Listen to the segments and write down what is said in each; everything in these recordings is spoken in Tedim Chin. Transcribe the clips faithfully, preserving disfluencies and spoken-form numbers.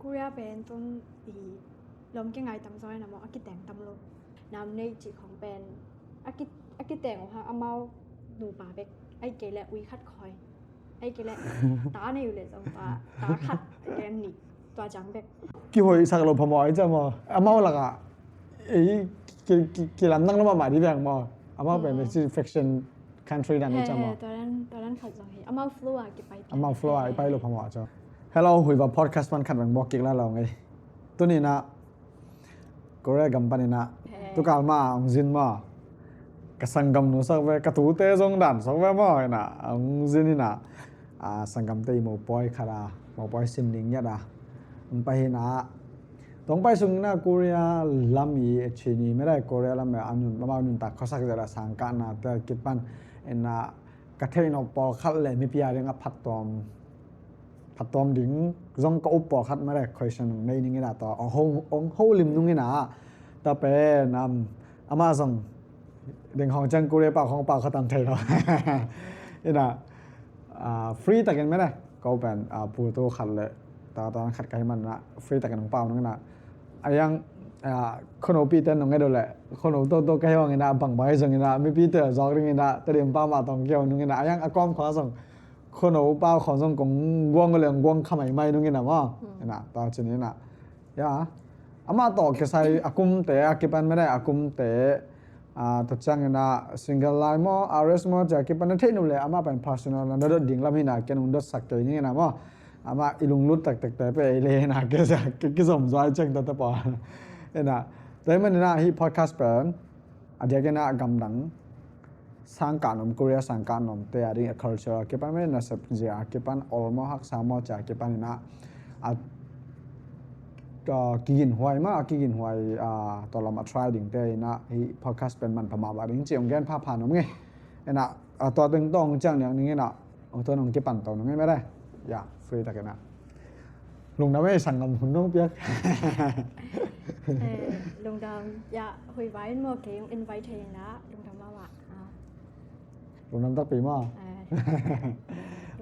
Korea pen tun i lawm kingai tam zaw ina maw, a kiteng tam lo. Nam nei cih khong pen a ki, a kiteng uh hang amau nupa bek, ai kei le ui khat khoi. Ai kei le ta nei uh le zong ta, ta khat ai kei nih tua ciang bek. Kihoih sak lo phamawh ai cia maw. Amau lakah ei ki, ki, kilamdang lo mahmah di veng maw. Amau pen si faction country dan i cia maw. Tua dan, tua dan khat zong hi. Amau flow a kipai. Amau flow a i pai lo phamawh cia. Hello, Huiva podcast man khat veng bawk kik la lo ngei. Tuni na Korea gam pan ina tukal ma ong zin maw. Ka sanggam nu sak ve, ka tute zong dan sak ve maw ina ong zin ina. A, sanggamte i mopawi khat a, mopawi sim ding ngiat a, ong pai hi na. Tong pai sung ina Korea lam i a Chin i medai Korea lam a nun, amau nuntak khuasak zet a sangkahna te kipan ina ka theih nop pawlkhat le mipi a ding a phattuam, phattuam ding zong ka up pawlkhat medai question ong nei ning ina tua ong ho, ong holim nung ina ta pen, um, amah zong ding hong ciang Korea pau hong pau kha tam thei lo. Ina, ah, free takin mene ko pen, ah, pu tu khat le ta ta khat ka hi man na free takin hong pau nung ina. Ayang, ah, khono pi ten nung edo le khono to to ka hi wang ina bang bai zong ina mipi te zok ding ina ta dim pa ma tong kiau nung ina ayang a kom kho zong khono pau kho zong kong guang le guang kha mai mai nung ina maw. Ina ta chin ina. Ya. Amah tawh kisai a kumte a kipan mene a kumte, ah, tua ciang ina single lai maw, R S maw, cia kipan na theih nu le amah pen personal na dot ding lam hi na ken ung dot sak kei ning ina maw. Amah i lunglut taktak te pe ei le ina kizom zuai ciang ta ta pa. Ina. Tua hi man ina hi podcast pen a diak ina a gamdang sangkah nuam, Korea sangkah nuamte a ding a culture a kipan mene nasep zia a kipan ol maw haksa maw cia a kipan ina a, a kiginhuai maw, a kiginhuai, a, tua lam a try dingte ina hi podcast pen manpha mah ba ding ci ong gen phapha nuam nge. Ina, a, tua teng tawh ong ciang niang ning ina ong tuan ong kipan to nuam nge mene. Ya, free tak ina. Lungdam ei sanggam hun nong piak. Eh, lungdam, ya, Huiva in maw kei ong invite thei ina, lungdam mahmah. Ah. Lungdam takpi maw. Eh.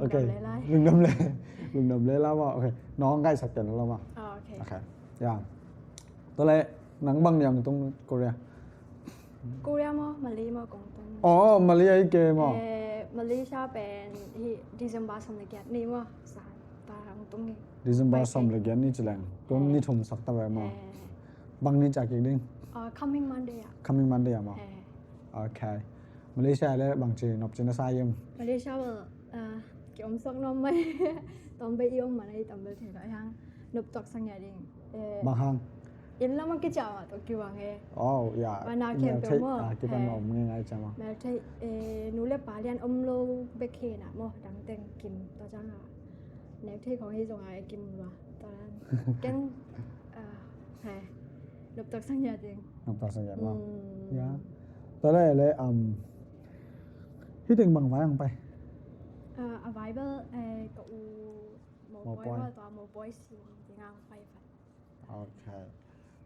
Ok. Lungdam le lai. Lungdam le, lungdam le lai maw. Ok. Nong ngaihsak pen lo maw. Ah, ok. Ok. Ya. Tua le nang bang niang tung Korea. Korea maw, Malay maw kong tung. Oh, Malay a i ke maw. Eh, Malaysia pen hi December som le giat ni maw. Sa ta hong tung hi. December som le giat ni ci leng. Tun ni thum sak ta ve maw. Eh. Bang ni cia kik ding. Ah, coming Monday a. Coming Monday a maw. Eh. Ok. Malaysia le bang ci nop ci na sa yim. Malaysia maw, ah, ki om sok nuam mai. Tom bei i om ma nei tom bei thei lo hang. Nop tok sang ya ding. Eh, bang hang. Inn lam a kicia mah tawh kibang e. Oh, ya. Mana kem peuh maw. Ah, kipan om ngai ngai cia maw. Mel thei, eh, nu le pa lian om lo bek he na maw, dang teng kim tua ciang a. Nek thei khong hi zong a e kim lua. Tua dan. Ken, ah, he. Nop tak sang ya ding. Nop tak sang ya maw. Mm. Ya. Tua le le, um, hi teng bang vai ang pai. Ah, a vai bel, eh, ka u mopawi maw tua mopawi sin ding ang pai pai. Ok.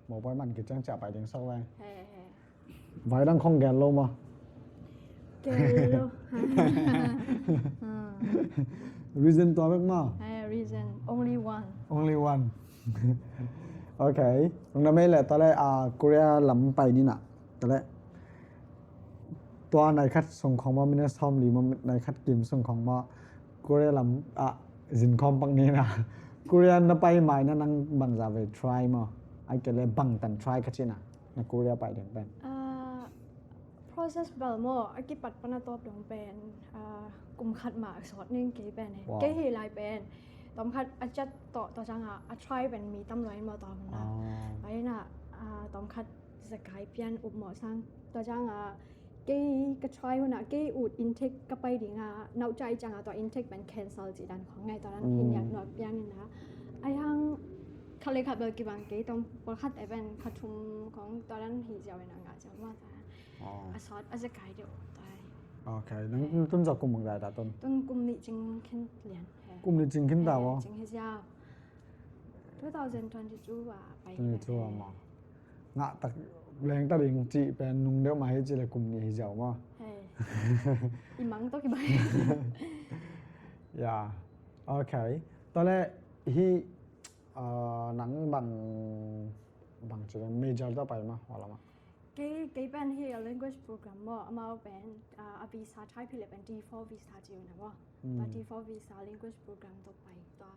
Mopawi man kiciang cia pai ding sok veng. He, he. Vai dang khong gen lo maw. Gen lo. Reason tua bek maw. He, reason. Only one. Only one. Ok. Nung na mei le ta le, ah, Korea lam pai ni na. Ta le. Tua nai khat sung khong maw, minute sawm li maw, nai khat kim sung khong maw, Korea lam ah zin khawm pak ni na. Korea na pai mai na nang bangza ve try maw. Ai ke le bang tan try ka ci na. Na Korea pai ding pen. Ah, process bel maw, a kipat pan a tawp dong pen, ah, kum khat mah sawt ning kei pen e. Wow. Kei hi lai pen. Tom khat a chat tawh, tua ciang a, a try pen mi tam lo in maw tua hun na. Ah. Pai na, ah, tom khat zakai pian up mawh sang. Tua ciang a, kei ka try hun a, kei ut intake ka pai ding a, nauh cai ciang a tua intake pen cancel ci dan khong ngai tua dan in yak nuak piang in a. Ai hang khat le khat bel kibang kei tong pawlkhat e pen khat thum khong tua dan hi ziau in a ngah ziau mah tua. Oh. A sawt a zakai deuh tua. Ok, nang tun zaw kum bang zai ta tun? Tun kum nih cing khin lian. He. Kum nih cing khin ta maw? Cing hi ziau. Two thousand twenty-two a pai. Twenty-two a maw. Ngah tak leng ta ding cih pen nung deuh mah hi cih le kum nih hi ziau maw. He. I mang tawh kibang. Ya. Ok. Tua le hi, Ah, nang bang, bang ci, major tawh pai maw, hua lamah? Kei, kei pen hi language program maw, amau pen, ah, a visa type hi leh pen D four visa ci uh na maw. Tua D four visa language program tawh pai, tua,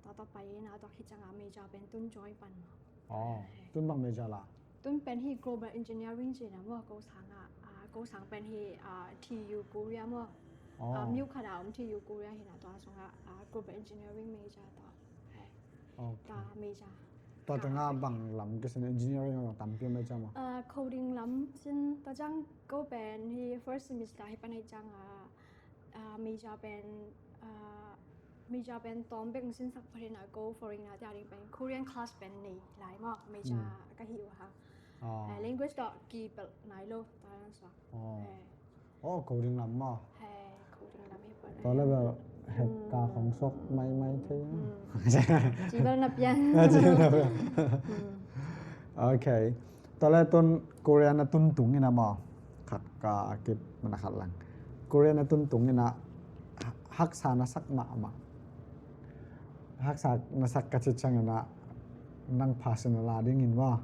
tua tawh pai ina, tua khit cianga major pen tun join pan maw. Oh, tun bang major la? Tun pen hi global engineering ci na maw, ko sang a, ah, ko sang pen hi, ah, T U Korea maw. Oh. Ah, miu khat a om T U Korea hi na, tua sung a, ah, global engineering major tua. Hai. Okay. Tua major. Tua teng a bang lam kisin, engineering lam tampi major maw? Ah, coding lam sin, tua ciang ko pen hi first semester hi pan hi cianga, ah, major pen, ah, major pen tawm bek sinsak pha hi na, ko foreign a te a ding pen Korean class pen nei lai maw, major ka hi uh hang. Eh, language tawh kipelh nai lo, tua dan suak. Oh, coding lam maw? He, coding lam hi pah. Tua level hack ka khong sok maimai thei. Ci bel na pian. Ci bel na pian. Okay. Tua le tun Korea na tun tung ina maw? Khat ka kip mana khat lang. Korea na tun tung ina haksa na sak mahmah. Haksa na sak ka ci ciang ina nang personal a dingin maw?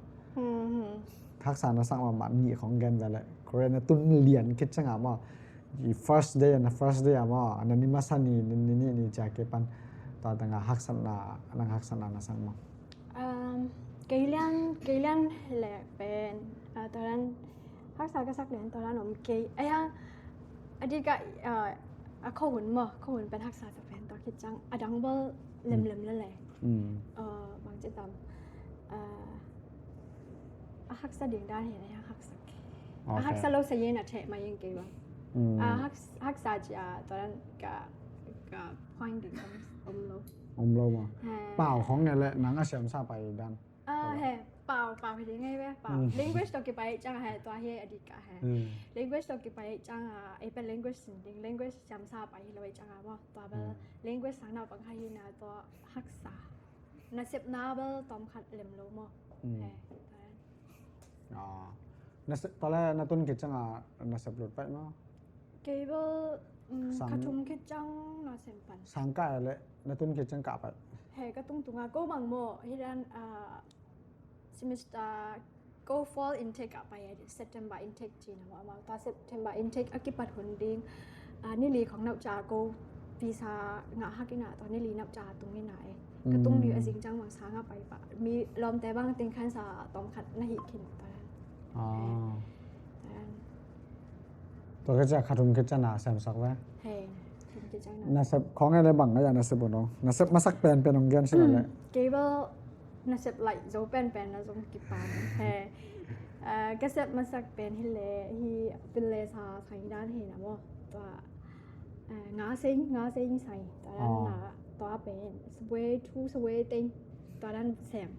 Haksa na sak mahmah nih khong gen ve le. Korea na tun lian khit cianga maw? I first day, na first day a maw? Na ni masa ni, ni, ni, ni, ni cia ke pan. Tua tanga haksatna, nang haksatna na sak maw? Um, kei lian, kei lian le pen, ah, tua dan haksa ka sak lian tua dan om kei. Ai hang, a di ka, ah, a khohun maw, khohun pen haksa sa pen tua khit ciang, a dang bel lemlem le le. Ah, bang ci tam. Ah, a haksa ding dan hi na, a haksa kei. A haksa lo sa yin a theh ma yin kei bang. A hak, haksa cia tua dan ka, ka point ding om, om lo. Om lo maw? Pau khong nge le nang a siamsa pai dan. Ah, he, pau, pau hi ding ngai ve, pau. Language tawh kipai ciang he, tua hi a dik ka he. Language tawh kipai ciang a, ei pen language sin ding, language siamsa pai hi lo ei ciang a maw. Tua bel language sang na pang kha hi na tua haksa. Nasepna bel tawm khat lem lo maw. He, tua. Ah. Nasep, tua le na tun khit ciang a nasep lut pai maw? Kei bel, um, ka thum khit ciang na sem pan. Sang kah le na tun khit ciang kah pai. He, ka tung tunga ko mang maw, hi dan, ah, semester ko fall intake ah pai a, September intake ci na maw, amau ta September intake a kipat hun ding, ah, ni li khong nau ca ko visa ngah hak ina, tua ni li nau ca tung ina e. Ka tung ni a zing ciang bang sang a pai pa. Mi lawmte bang ting khan sa tawm khat na hi khin ta. Ah. Tua ka cia kha thum khit ciang na sem sak ve. He, thum khit ciang na. Nasep khong e le bang a ya nasep uno. Nasep masak pen pen ong gen sin le. Kei bel nasep lai zo pen pen na zong kipan. He. Ah, ka sep masak pen hi le hi pin le sa sang dan hi na maw. Tua eh, nga seng, nga seng sai. Tua dan na, tua pen, subway, two subway teng. Tua dan sem.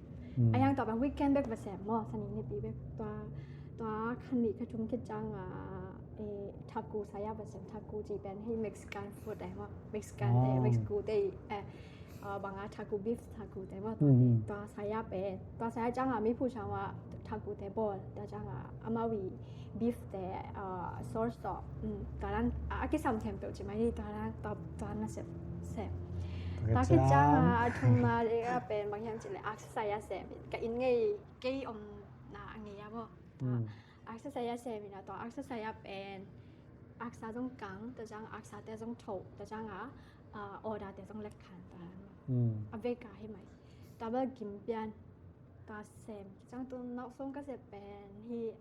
Ai hang tua pen weekend bek va sem maw, sani nipi bek. Tua, tua khan ni ka thum khit ciang a, eh, taco saya va sem, taco ci pen hi Mexican food eh maw. Mexican te, Mexico te, eh, ah, bang a taco beef, taco te maw, tua saya pen. Tua saya ciang a mi phu ciang a taco te bawl. Tua ciang a amau i beef te, ah, sauce tawh. Tua dan a kisam khempeuh ci mai ni tua dan tua, tua na sem, sem. Tua khit ciang a, a thumna ding a pen bang hiam ci le exercise a sem. Ka inn ngei kei om na a ngei a maw. Exercise a sem ina tua exercise a pen aksa zong kang, tua ciang aksa te zong tho, tua ciang a, ah, order te zong lek khan tua dan. A vek a hi mai. Tua bel gim pian. Tua sem. Ciang tu nau song ka sep pen hi,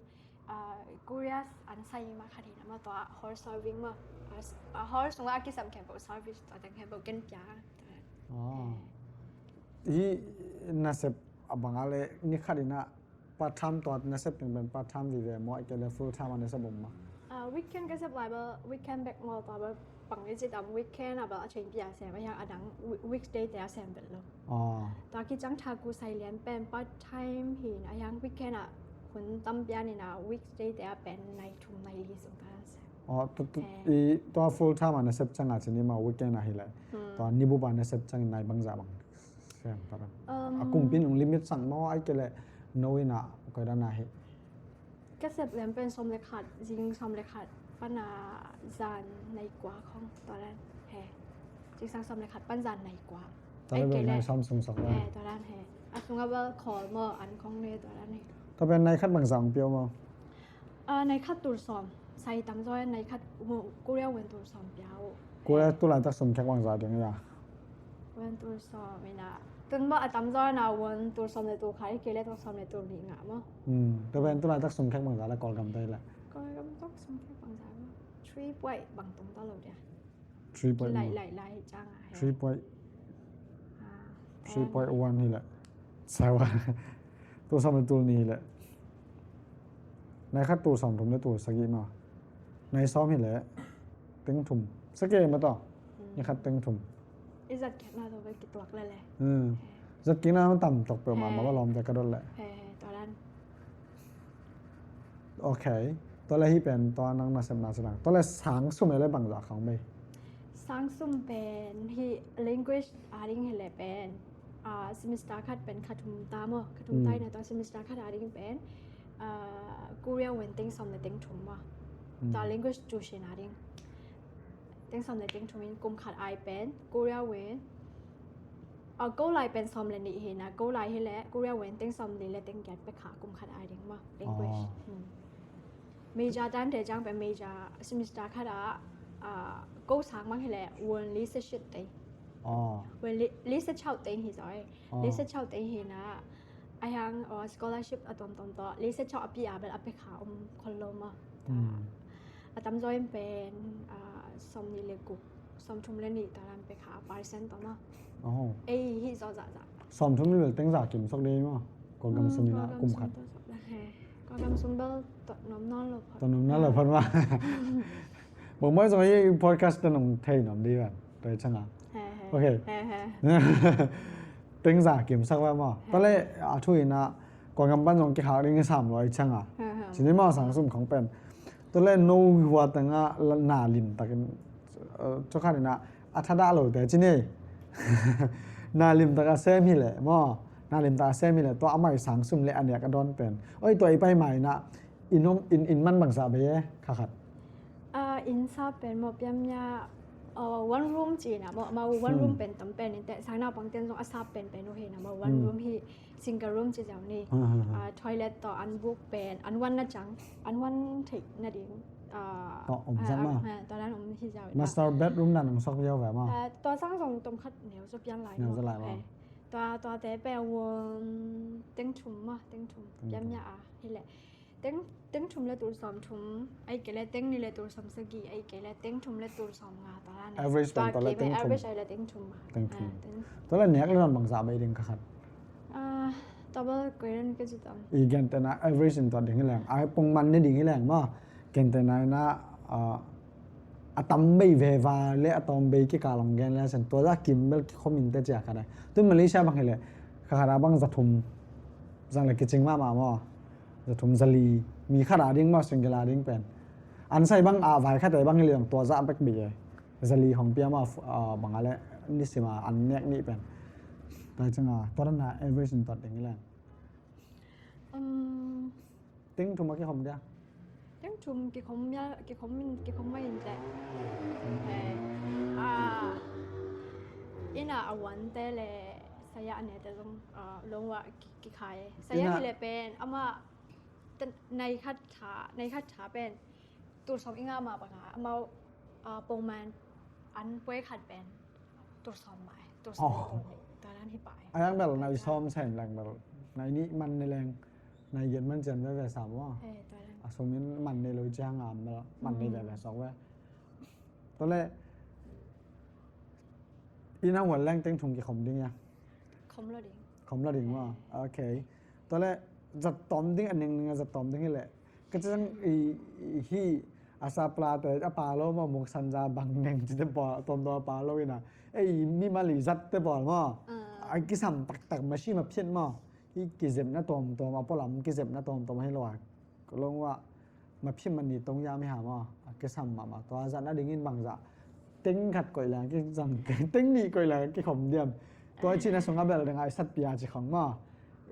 ah, Korea an sai ma khat hi na ma tua hall serving ma. Ah, s-, ah, hall sung a kisam khempeuh service tua teng khempeuh ken pia. Tua. Hi na sep a bang a le ni khat ina part time tua na sep teng pen part time vive maw, a ke le full time a na sep om ma? Ah, weekend ka sep lai bel, weekend bek maw tua bel pang i ci tam weekend a bel a theng pia sem, a hiang a dang wi-, weekday te a sem bel lo. Tua ki ciang thaku sai lian pen part time hi na, a hiang weekend a hun tam pian ina weekday te a pen nai thum nai li sung ta sem. Tua, tua, tua, i, tua full time a na sep ciang a ci ni ma weekend a hi lai. Tua ni bup a na sep ciang nai bangzah bang sem ta. A kumpi nung limit sang maw, a ke le no ina koi dan a hi. Ka sep lem pen sawm le khat, zing sawm le khat pan a zan nai kua khong tua dan he. Zingsang sawm le khat pan zan nai kua. Tua le bel nai sawm sung sawm lai. Eh, tua dan hi. A sungah bel khawl maw, an khong le tua dan hi. Tua pen nai khat bangzah hong pia uh maw? Ah, nai khat tul sawm. Sai tamzaw in nai khat, Korea won tul sawm pia uh. Korea tu laitak sum khek bangzah ding a? Won tul sawm in a. Tun bel a tamzaw in a won tul sawm le tul khat, ahih kei leh tul sawm le tul nih ngah maw? Hmm. Tua pen tu laitak sum khek bangzah le Kawlgam tei le? Kawlgam tak sum khek bangzah maw? Three point bang tung ta lo dia. Three point. Lai, lai, lai, cang a, he. Three point. Ah, three point one hi leh. Seven. Tul sawm le tul nih hi leh. Nai khat tul sawm thum le tul sagih maw? Nai sawm hi leh teng thum. Sa ke ma tawh. Hmm. Nai khat teng thum. I zat kikna tawh bel kituak le le. Hmm. He. Zat kikna tam tawk peuhmah maw, he, lawmte ka dot leh. He, he, tua dan. Ok. Tua le hih pen tua nang nasepna ci lang. Tua le sang sum le bangzah khawng bei? Sang sum pen hih language a ding hi leh pen, ah, semester khat pen kha thum ta maw? Kha thum ta in a, tua semester khat a ding pen, ah, Korea won teng sawm le teng thum maw? Tua language tuition a ding. Teng sawm le teng thum in kum khat ai pen Korea won, ah, Ko lai pen sawm le nih hi na, Ko lai hi leh Korea won teng sawm li le teng giat pia kha kum khat ai ding maw, language. Oh. Hmm. Major dan te ciang pen major semester khat ah, ah, Ko sang bang hi leh won li se shit te. Oh. Won li, li se chau te hi zaw e. Oh. Li se chau te hi na, a hiang, oh, scholarship a tuamtuam tawh li se chau a pia bel a pia kha om khol lo maw. Hmm. A tamzaw in pen, ah, sawm nih le guk, sawm thum le nih tua dan pia kha percent tawh maw. Oh. Ei, hih zaw zahzah. Sawm thum le teng za kim sawk ding maw? Kawlgam sum in a kum khat. Kawlgam sum bel tuat nuam nawn lo phot. Tuat nuam nawn lo phot maw. Bang maw zong hih podcast tawh nong thei nuam ding a. Tua hi ciang a. He, he. Ok. He, he. Teng za kim sak ve maw. He. Tua le a thu in a Kawlgam pan zong kikhak ding hi sam lo hi ciang a. He, he. Ci ni maw sang sum khawng pen. Tua le no hua teng ah na limtakin, eh, tua khat in a, a thadah lote ci ni. Na limtak a sem hi leh maw. Na limtak a sem hi leh tua amah i sang sum le a nek a dawn pen. Oi, tua i pai ma in a, inn om, inn, inn man bangzah bei e, kha khat? Ah, inn sa pen maw, piammia, ah, one room ci in a maw, amau one room pen tam pen in teh, sang naupangte'n zong a sa pen pen uh hi na maw, one room hi, single room ci ziau ni. Ah, toilet tawh an buk pen, an wan na ciang, an wan theih nading, ah, tawh om zat maw. Ah, tua dan om hi ziau in a. Master bedroom dan hong suak ziau ve maw. Ah, tua sang zong tom khat neu zaw pian lai maw. Neu zaw lai maw. Eh, tua, tuate pen won teng thum maw, teng thum. Teng thum. Piammia a, hi leh. Teng, teng thum le tul sawm thum, ahih kei leh teng nih le tul sawm sagih, ahih kei leh teng thum le tul sawm nga, tua la ne. Average pen tua le teng thum. Average ahih leh teng thum a. Teng thum. Ah, teng. Tua le nek le dawn bangzah bei ding kha khat? Ah, tua bel koi ren ka ci tam. I gentehna average in tuat ding hi leng. Ai pongman ne ding hi leng maw. Gentehna in a, ah, a tam bei veva le a tawm bei kikal hong gen le sen tua zah kim bel kikhom in teh ci a khat ai. Tun Malaysia bang hi leh kha khat a bang za thum zang le kicing mahmah maw. Za thum za li, mi khat a ding maw, single a ding pen. An sai bang a vai khat a bang hi leh tua zah bek bei e. Za li hong pia maw, ah, bang a le nisim a an nek nih pen. Tua ciang a, tua dan a average in tuat ding hi leng. Um, teng thum a kikhom dia? Teng thum kikhom mia, kikhom in, kikhom mai in teh. Eh, ah, inn a a wan te le saya a ne te zong, ah, lawm a ki, kikhai. Saya hi leh pen, amah, nai khat tha, nai khat tha pen tul sawm i ngah mah bang a, amau, ah, pongman an poi khat pen tul sawm mah, tul sawm tul nih, tua dan hi pah. A yang bel nai sawm sen leng bel, nai nih man ne leng, nai giat man cian veve sa maw. Eh, tua dan. A sum in man ne lo ciang a bel, man ne veve sawk ve. Tua le, inn a huan leng teng thum kikhom ding ia? Khom lo ding. Khom lo ding maw. Ok. Tua le, zat tawm ding, a ning ning a zat tawm ding hi leh. Ka ci zang i, i hi a sa pla te a pa lo maw, muk san za bang neng ci te pawl, tawm tawm a pa lo in a. Ei, mi mali zat te pawl maw. Ah. A kisam taktak ma si ma phiat maw. Hi kizepna tawm tawm, a pualam kizepna tawm tawm hi lo a. Ka long wa, ma phim man ni tong ya mi ha maw. A kisam mahmah. Tua zatna dingin bangzah teng khat koih leng kizang, teng nih koih leng kikhom diam. Tua i cihna sungah bel ding a i satpia ci khong maw.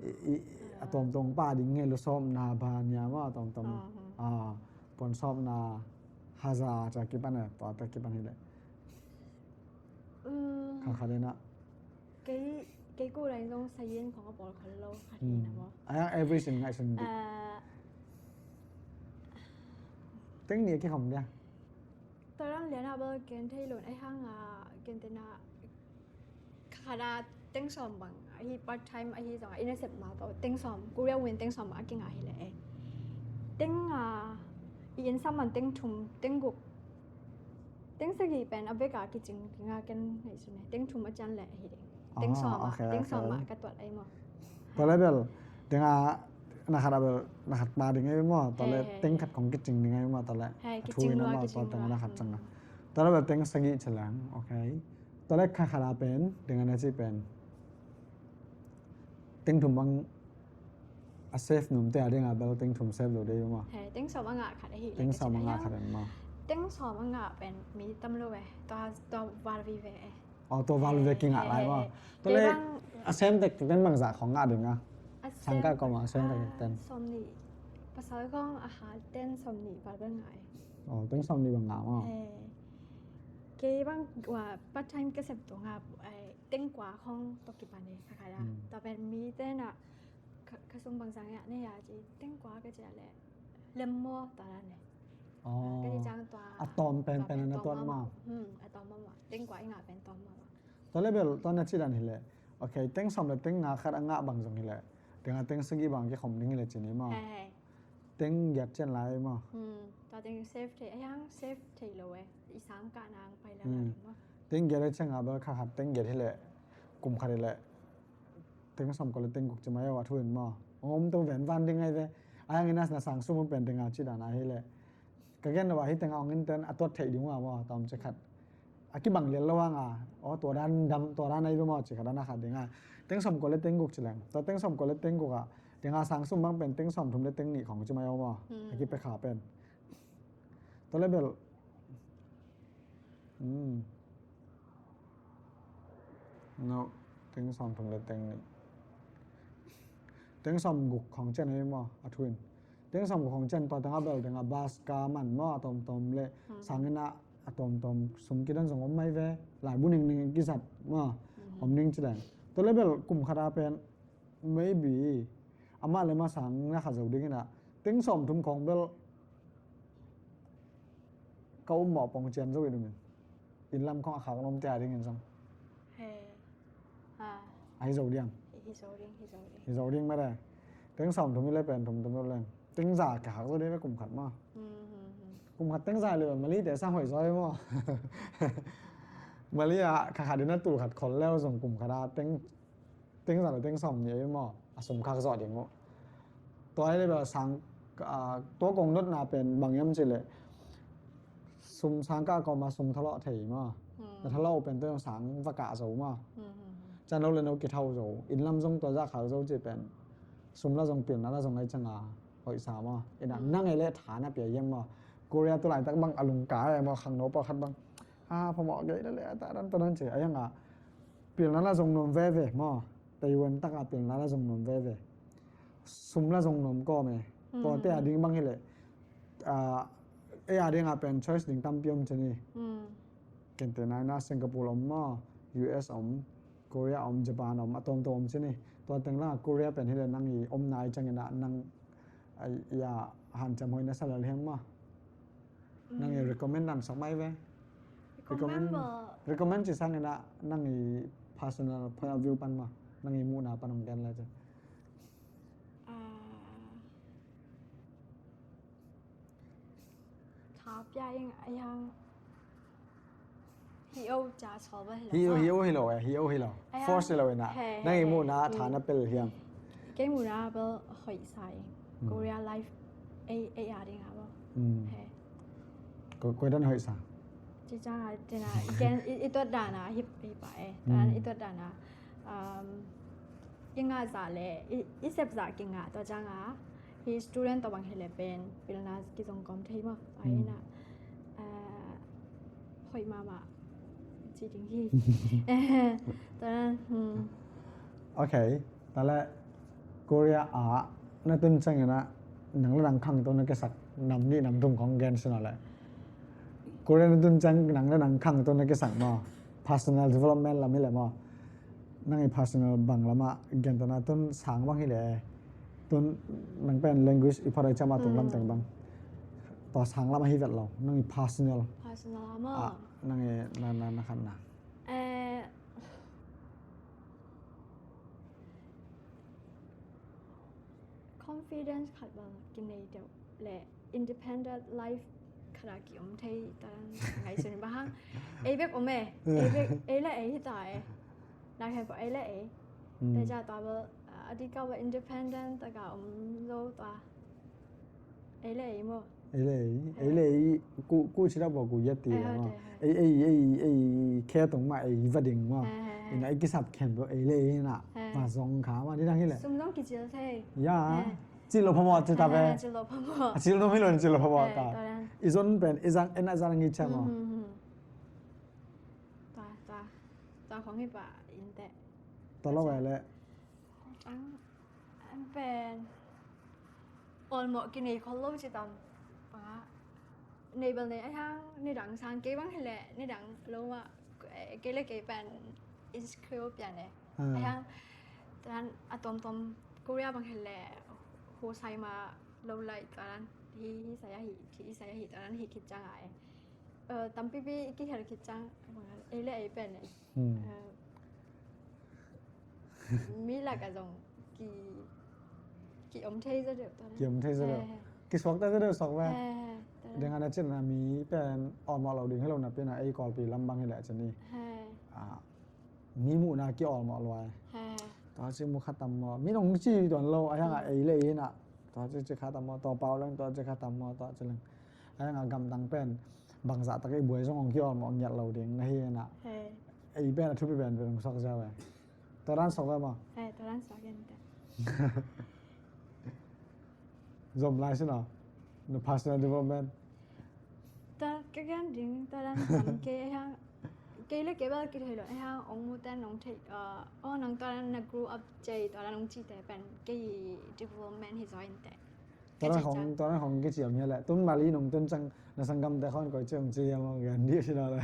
I, i, a tuamtuam pa ding nge lu sawmna ba nia maw, tuamtuam. Ah, puan sawmna haza ca kipan e, tua ta kipan hi leh. Mm. Kha kha dena. Kei, kei ku lai zong sayin khong a pawl khol lo khat hi na maw. Ai ang every sin ngai sin di. Ah, teng ni a kikhom dia. Tua dan lian a bel gen thei lo in ai hang a gen te na khat a teng sawm bang ahi part time ahi zong a ina sep ma tawh teng sawm Korea win teng sawm a kinga hi le e. Teng a i in sam man teng thum teng guk teng sagih pen a bek a kicing ding a ken ngaihsun e. Teng thum a cian leh hi ding. Teng sawm a, teng sawm a ka tuat ai maw. Tua le bel teng a na khat a bel na khat pa ding ai maw. Tua le teng khat khong kicing ding ai maw. Tua le a thu ina maw tua teng na khat cang a. Tua le bel teng sagih ci leng. Ok. Tua le khat khat a pen teng a na ci pen teng thum bang a safe nuam te a ding a bel teng thum safe lo dei maw. Teng sawm a ngah khat ahi. Teng sawm a ngah khat ahi maw. Teng sawm a ngah pen mi tam lo e. Tua tua val vive e. Aw tua val vive kingah lai maw. Tua le a sem tek ten bang zah khong ngah ding a. Sangkah kawm a sem tek ten. Sawm nih. Pasal khong a ha ten sawm nih val bel ngah e. Aw teng sawm nih bang ngah maw. Kei bang wa part time ka sep tung a teng kua khong tua kipan e kha kha la. Tua pen mi te na ka sung bang zang ya ne ya ci teng kua ka ci a le lem maw tua la ne. Ka ci cang tua a tawm pen pen na tuat maw. A tawm maw maw teng kua i ngah pen tawm maw maw. Tua le bel tua na ci dan hi le. Ok teng sawm le teng nga khat a ngah bang zong hi le. Teng a teng sagih bang kikhom ding hi le ci ni maw. Teng giat cian lai maw. Tua teng safe thei a hiang safe thei lo e. I sangkah nang pai la la maw. Teng giat le cian nga bel kha khat teng giat hi le kum khat hi le. Teng sawm kua le teng guk ci mai aw a thu in maw. Om to ven van ding ai ve. A hiang ina na sang sum pen teng a ci dan a hi le. Ka gen lo a hi teng a ong in ten a tuat thei ding ua maw ta om ci khat. A kibang lian lo hang a aw tua dan dam tua dan ai ve maw ci khat dan a khat ding a. Teng sawm kua le teng guk ci leng tua teng sawm kua le teng guk a teng a sang sum bang pen teng sawm thum le teng nih khong ci mai aw maw. A kipe kha pen. Tua le bel no teng sawm thum le teng nih teng sawm guk khong cian ahi maw a thu in. Teng sawm guk khong cian tua teng a bel teng a bas ka man maw a tawmtawm le sangin a tawmtawm sum kidon zong om mai ve. Laibu ningning kizat maw om ning ci leng. Tua le bel kum khat a pen maybe amah le mah sang na kha zo ding ina teng sawm thum khong bel ka um mawh pong cian zo i dum in inn lam khong a khak nom tia ding in zong. Ahi zo diam. Hi zo ding hi zo ding. Hi zo ding mede. Teng sawm thum i le pen thum thum leng teng za ka khak zo ding ve kum khat ma. Kum khat teng za le mali te sang hoi zo maw. Mali a kha khat ding na tul khat khol leu zong kum khat a teng teng za le teng sawm ni ei maw a sum khak zawh ding uh. Tua ei le bel sang tua kong notna pen bang hiam ci le sum sang kah kawm a sum thalawh thei maw. Na thalawh uh pen tua zong sang va kah zo maw. Can lo le no kithau zo inn lam zong tua zah khak zo ci pen sum la zong pilna la zong ei canga hoihsa maw. Ina nang ei le tha na pia hiam maw. Korea tu laitak bang a lungka ei maw khangno pawlkhat bang a phamawh gei le le a ta dan ta dan ci a hiang a pilna la zong nuam veve maw. Taiwan taka pilna la zong nuam veve. Sum la zong nuam kawm e. Tuate a ding bang hileh ei a ding a pen choice ding tampi om ci ni. Kente naina Singapore om maw, U S om, Korea om, Japan om, a tawmtawm om ci ni. Tua teng la Korea pen hileh nang i om nai ciangin ah nang i a hanciam hoih na sa lel hiam maw. Nang i recommend namsak mai ve. Recommend recommend ci sangin ah nang i personal point of view pan maw, nang i muhna pan hong gen lai ci. Tha pia ing a yang hi o ca chaw ba hi lo. Hi o hi lo eh, hi o hi lo. Force hi lo ina. Nang i muhna tha na pel hiam. Kei muhna bel hoih sa ing. Korea life ei ei a ding a bel. Koi dan hoih sa. Ci cang a tina i gen i tuat dan a hi pa eh. Tuat dan i tuat dan a. I ngah zah le i sep zah kingah tua cang a hi student tua bang hi le pen pilna kizong kawm thei maw. Tua ina hoih mahmah ci ding hi. Tua nan. Ok. Tua le Korea ah na tun ciangin ah nang le nang khangto na kisak nam nih nam thum khong gen sin a le. Korea na tun ciang nang le nang khangto na kisak maw. Personal development lam hi le maw. Nang i personal bang lamah gentehna tun sang bang hi leh, tun nang pen language i phot a i ciam a tung lam teng bang, tua sang lamah hi vet lo, nang i personal. Personal lamah. Ah, nang i na na na khat na. Eh, confidence khat bang kinei deuh le independent life khat a ki om thei ta ngaihsun bang hang. Ei bek om e, ei bek, ei le ei hi ta e. Nak hei pa ei le ei. Te ja ta bel, a di ka bel independent ta ka om zo ta. Ei le ei mo. Ei le ei, ei le ei, ku, ku si da bo ku yet ti mo. Ei, ei, ei, ei, khe tong ma ei va ding mo. Ina ei kisap khen bo ei le ei na. Ma zong kha ma ni dang hi le. Sum zong ki cil thei. Ya. Cil lo pha mo, cil ta pe. Cil lo pha mo. A cil no hi lo cil lo pha mo ta. I zon pen, i zang, en a zang ngi cha mo. Ta, ta. Ta khong hi pa in te. Ta lo le. Ang, ang pen. Olmawh kinei khol lo ci tam. Panga. Nei bel nei a hiang, nidang sang kei bang hi le, nidang lo ma, kei le kei pen insecure pian e. A hiang, tan a tom tom Korea bang hi le, ho sai ma lo lai tan hi, hi sai a hi, hi sai a hi tan hi khit ciang a e. Tampipi i kihel khit ciang, ei le ei pen e. Mi lak a zong ki, ki om thei zaw deuh. Ki om thei zaw deuh. Ki suak ta zaw deuh suak ve. Deng ana cin na mi pen olmawh lo ding hi lo na pen a ei Kawlpi lam bang hi le cin ni. Mi muhna ki olmawh luai. Tua ci mu khat tam maw. Mi nong ci tuan lo a hiang a ei le ei na. Tua ci ci khat tam maw. Tua pau leng tua ci khat tam maw. Tua ci leng. A hiang a gamdang pen. Bangzah tak ei buai zong ong ki olmawh ngiat lo ding na hi na. Ei pen a thupi pen pen ong suak zia ve. Tua dan suak ve maw. Tua dan suak gen te. Zom lai si na. Na personal development. Ta ka gen ding ta dan tam ke a hiang. Kei le kei bel kithei lo a hiang ong mu ten ong thei. Ong nang ta dan na grow up cei ta dan ong ci te pen kei development hi zaw in te. Tua dan hong, tua dan hong kiciam hi le. Tun mali nong tun cang na sanggamte khon koi ciam ci hiam hong gen dih si lo le.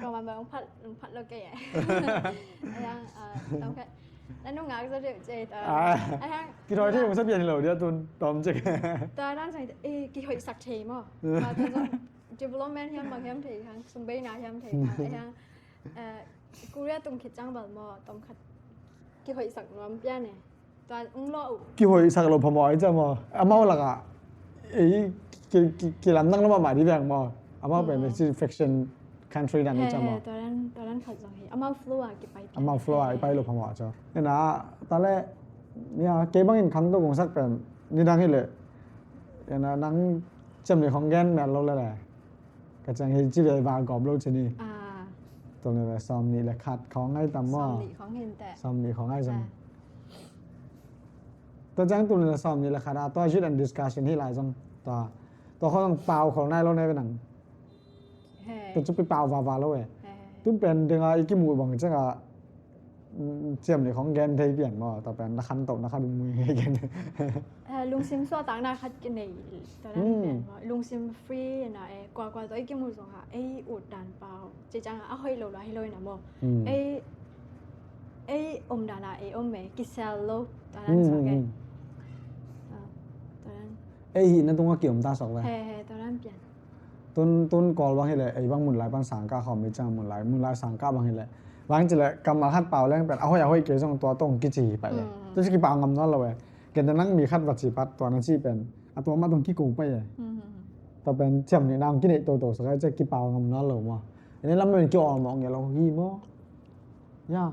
Kau ma ma hong phat, hong phat lo kei e. Ayang, ah, tawm khat. Nan nong ngak zaw deuh ci ta. Ayang. Kithoi thei hong sa pian hi lo dia tun, tawm cek. Tua dan sang, eh, kihoih sak thei maw. Tua tun zong development hiam bang hiam thei hang, sumbeina hiam thei hang. Ayang, eh, Korea tung khit cang bal maw, tawm khat. Kihoih sak nuam pian e. Tua ung lo uh. Kihoih sak lo phamawh ai ca maw. Amau lakah ei ki, ki, kilamdang lo mahmah dih veng maw. Amau pen ci faction country dan ai ca maw. Tua dan, tua dan khat zong hi. Amau flow a kipai pian. Amau flow a i pai lo phamawh ca. Ina ta le nia kei bangin khang to gongsak pen nidang hi le. Ina nang ciam ni khong gen mel lo le le. Ka ciang hi ci ve va gawp lo ci ni. Tul nih le sawm nih le khat khawng ngai tam maw? Sawm nih khawng hin teh. Sawm nih khawng ngai zong. Tua ciang tul nih le sawm nih le khat a tua youth and discussion hi lai zong. Tua, tua khawng zong pau khol nai lo nai ve nang. Tua cu pi pau vava lo e. Tun pen ding a i kimuh bang ciang a ciam nih khong gen thei pian maw, tua pen na khan toh na khan mui gen. Lungsim suahtakna khat kinei tua dan pian maw. Lungsim free na e, kuakua tawh i kimu zong ha ei ut dan pau ci ciang a hoih lo la hi lo ina maw. Ei, ei om dan a ei om e, kisel lo tua dan suak e. Tua dan. Ei hi na tung a kiom ta suak ve. He he, tua dan pian. Tun, tun Kawl bang hileh, ei bang munlai pan sangkah khawm hi ciang munlai, munlai sangkah bang hileh. Bang cileh kammal khat pau leng pen a hoih a hoih kei zong tua tong kici hi pai e. Tua ci kipau ngam nawn lo e. Kente nang mi khat va ci pat tua na ci pen a tua mah tong kiko pai e. Tua pen ciam nih nang kineih toto sakai cia kipau ngam nawn lo maw. Ene lam pen ki awlmawh ngei lo hi maw. Ya.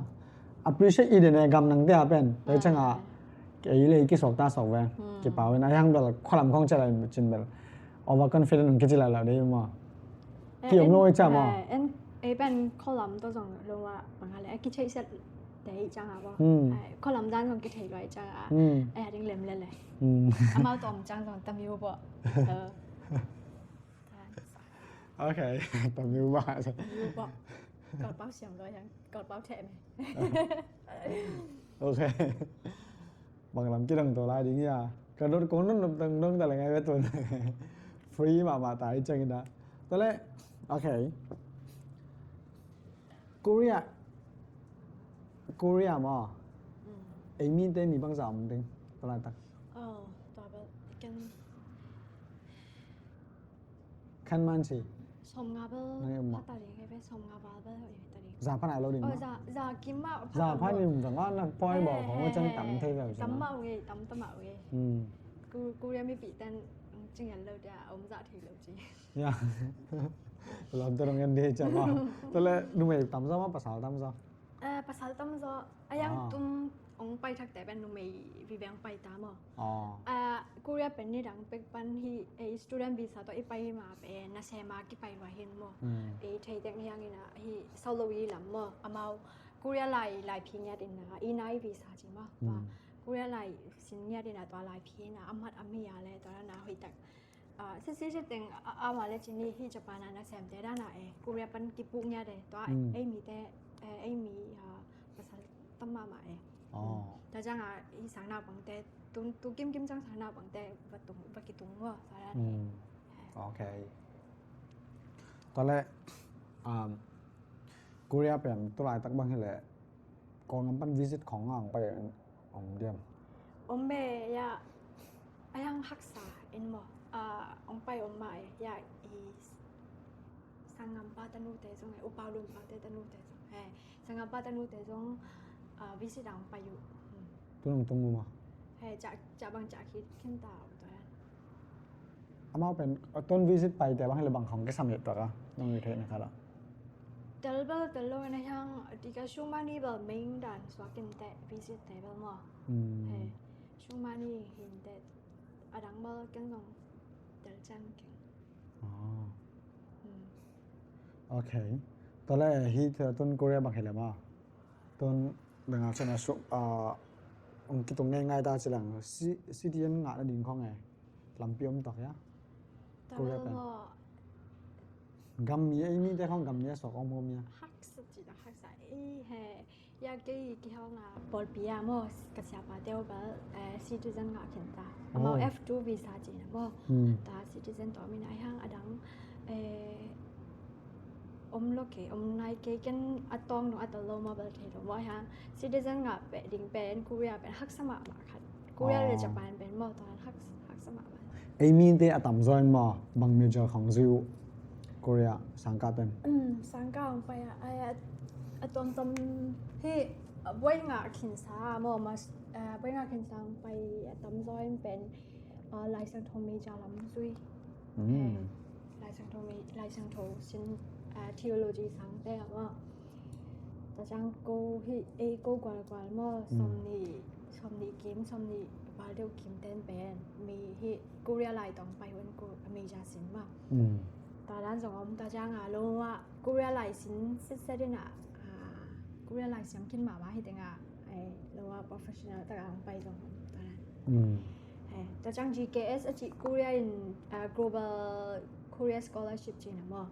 Appreciate i den e gam nang te a pen. Tua ciang a kei le kisuak ta suak ve. Kipau in a hiang bel khualam khong cia lai cin bel. Overconfident nong kici lai lo dei maw. Ki om lo i cia maw. En ei pen khualam to zong lo a bang a le a kithei set dei ciang a maw. Khualam dan zong kithei lo i ciang a. Ei a ding lem le le. Amau to om ciang zong tamiu bo. Ok, tamiu bo. Tamiu bo. Kawlpau siam lo yang. Kawlpau theh me. Ok. Bang lam kidang to lai ding ya. Ka dot kong dot dot dang dong ta le ngai ve tun. Free mahmah ta i ciang ina. Ta le, ok. Korea, Korea maw? Mm. Ei mite mi bangzah om ding, tua laitak. Oh, tua bel ken khan man si. Sawmnga bel pha ta ding, eh, sawmnga val bel pha ta ding. Za pha nai lo ding maw? Oh, za, za kim mah pha ta ding. Za pha ning zong a na poi bawl khong a cang tam thei ve. Tam mah uh e, tam, tam mah uh e. Korea mipihte in cing en lo dia, om zah thei lo ci. Ya. Lam te dong en dih ciah maw. Tua leh numei tamzaw maw, pasal tamzaw? Eh, pasal tamzaw. A yang tum ong pai thakte pen numei vive ong pai ta maw. Korea pen nidang pek pan hih, eh, student visa tawh i pai ma pen nasem a kipai lua hi in maw. Eh, thei teng hiang in a hih solo i lam maw. Amau Korea lai, lai phi ngiat in a, i nai visa ci maw. Korea lai sin ngiat in a tua lai phi in a, a mat a mi a le tua na hoih tak. Ah, sisi siteng a, a, ama le cini hi Japan a nasemte dan a e, Korea pan kipuh ngiat e, tua ei mite, eh, ei mi, ah, pasal tam mahmah e. Tua ciang a i sang naupangte, tu, tu kimkim ciang sang naupangte va tung, va kitung ua, tua dan e. Ok. Tua leh, um, Korea pen tu laitak bang hi leh Kawlgam pan visit khong a ong pai ong diam? Om be ya, a yang haksa in maw. Ah, ong pai om mah e ya, i sanggam pa tanute zong e, upa lum pate tanute zong e, sanggam pa tanute zong, ah, visit a ong pai uh. Tu nong tung uh maw? He, ca, ca bang ca khit khin ta uh tua. Amau pen, a, ton visit paite bang hi leh bang khong kisam hi tuak a, nong i theihna khat ah. Tel bel tel lo na hiang, a tika sumani bel main dan suak in teh visit te bel maw. He, sumani hin teh a dang bel ken zong tel cian keng. Ok. Tua leh hih ton Korea bang hi leh maw. Ton dang a cian a suk, a, ong kitung ngeingai ta ci leng, citizen ngah nading khong e. Lampi om tak ya. Korea pen. Gam mi, ei mite khong gam mi a suak om om ya. Haksa ci ta haksa, ei he. Ya kei kihawng a pawlpi a maw, ka siapate uh bel, eh, citizen ngah khin ta. Amau F two visa ci na maw. Ta citizen tawh mi na hiang a dang, eh, om lo kei, om nai kei ken a tawng dong a tel lo maw bel thei lo maw hiang. Citizen ngah peh ding pen Korea pen haksa mahmah khat. Korea le Japan pen maw, tua hak, haksa mahmah. Ei mite a tamzaw in maw, bang major khong zui uh Korea sangkah ten? Sangkah ong pai a, a, a tuamtuam hi, a, buai ngah khinsa maw, mas, a, buai ngah khinsa ong pai a tamzaw in pen, a, Laisiangtho major lam zui. Laisiangtho, Laisiangtho sin, a, theology sangte a maw. Tua ciang ko hi, ei ko gualgual maw, sawmnih, sawmnih kim, sawmnih val deuh kim ten pen mi hi Korea lai tawh ong pai un ko a major sin maw. Tua dan zong om tua ciang a lo a Korea lai sin setset in a, a, Korea lai siam khin mahmah hi teng a, ei, lo a professional tak a ong pai zong om tua dan. He, tua ciang G K S a ci Korea in, a, Global Korea Scholarship ci na maw.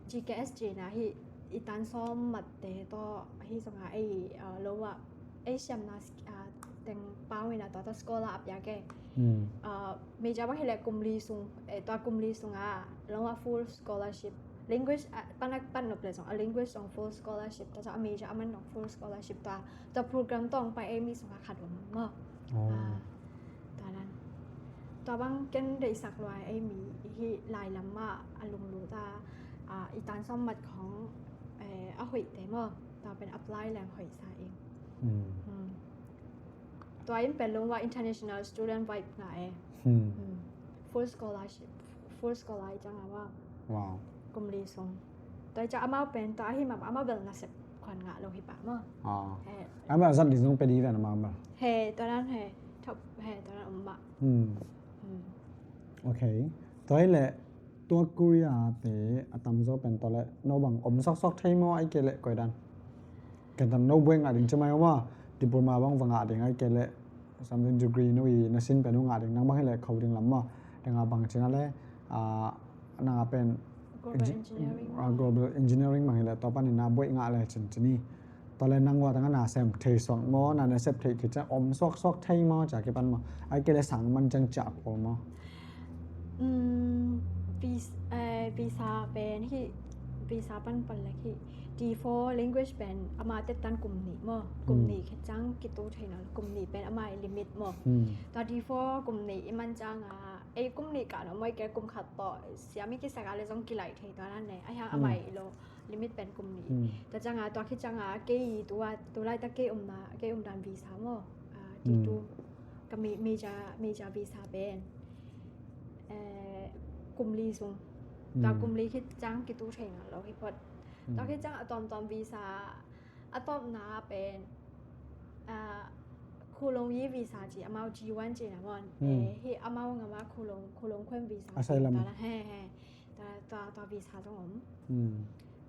G K S ci na hi i tan sawm matte tawh hi zong a ei, a, lo a ei siamna, a, teng pau in a tua tawh scholar a piak e. A, major bang hi leh kum li sung, e, tua kum li sung a lo a full scholarship. Language, a, pan a pan nop leh zong a language zong full scholarship. Tua zong a major a man zong full scholarship tua. Tua program tawh ong pai ei mi sungah khat om maw. Tua dan. Tua bang ken deihsak lua ei mi hi lai lam mah a lunglut a, a, i tan sawm mat khong, eh, a hoihte maw. Tua pen apply leng hoih sa ing. Tua in pen lungua international student vibe ngah e. Full scholarship, full scholar i ciang a maw. Kum li sung. Tua i ciang amau pen tua ahi mah amau bel nasep khuan ngah lo hi pah maw. Amau zat ding zong pe ding ven amau bel. He, tua dan he. Thop he, tua dan om mah. Ok. Tua hi leh tua Korea te a tamzaw pen tua leh no bang om sawksawk thei maw, ai kei leh koi dan? Ken tan no buai ngah ding ci mai om a, diploma bang va ngah ding ai kei leh something degree no i na sin pen no ngah ding nang bang hi leh kho ding lam maw. Dang a bang ci na leh, a, nang a pen global engineering bang hi leh tua panin na buai ngah leh cin cin i. Tua leh nang ua tang a na sem thei suak maw, na na sep thei khit ciang om sawksawk thei maw, cia kipan maw. Ai kei leh sang man ciang cia kul maw. Visa pen hi visa pan pan lek hi. D four language pen ama tetan kum nih maw, kum nih khit ciang kitu thei nawn lo, kum nih pen ama i limit maw. Tua D four kum nih i man ciang a, ei kum nih kah nawn maw, ei kei kum khat tawh siam i kisak a le zong kilaih thei tua nan ne, a hiang ama i lo limit pen kum nih. Tua ciang a, tua khit ciang a kei i tu a, tu laitak kei omna, kei omdan visa maw, D two, ka major, major visa pen kum li sung. Tua kum li khit ciang kitu thei nawn lo hi phot. Tua khit ciang a tuamtuam visa, a tawpna pen Khulong yi visa ci, amau G one ci na maw. Hi amau ngam a Khulong, Khulong khuem visa ci. Asylum. Tua la he he. Tua, tua, tua visa zong om.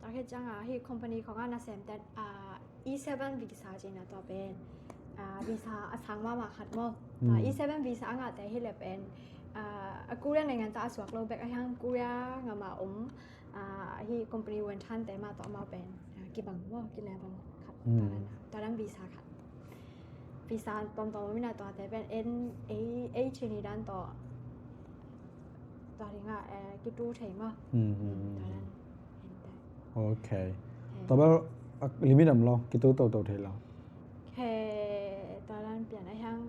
Tua khit ciang a hi company khong a nasem tet E seven visa ci na, tua pen visa a sang mahmah khat maw. Tua E seven visa a ngahte hi le pen a Korea naingan ta a suak lo bek a hiang Korea ngam a om hi company wonthante mah tawh amau pen kibang maw, kilebang khat. Tua dan visa khat. Visa tuamtuam om ina, tuate pen en ei, ei chin i dan tawh tua ding a kitu thei maw. Tua dan. Ok. Tua bel limit om lo, kitu toto thei lo. He, tua dan pian a hiang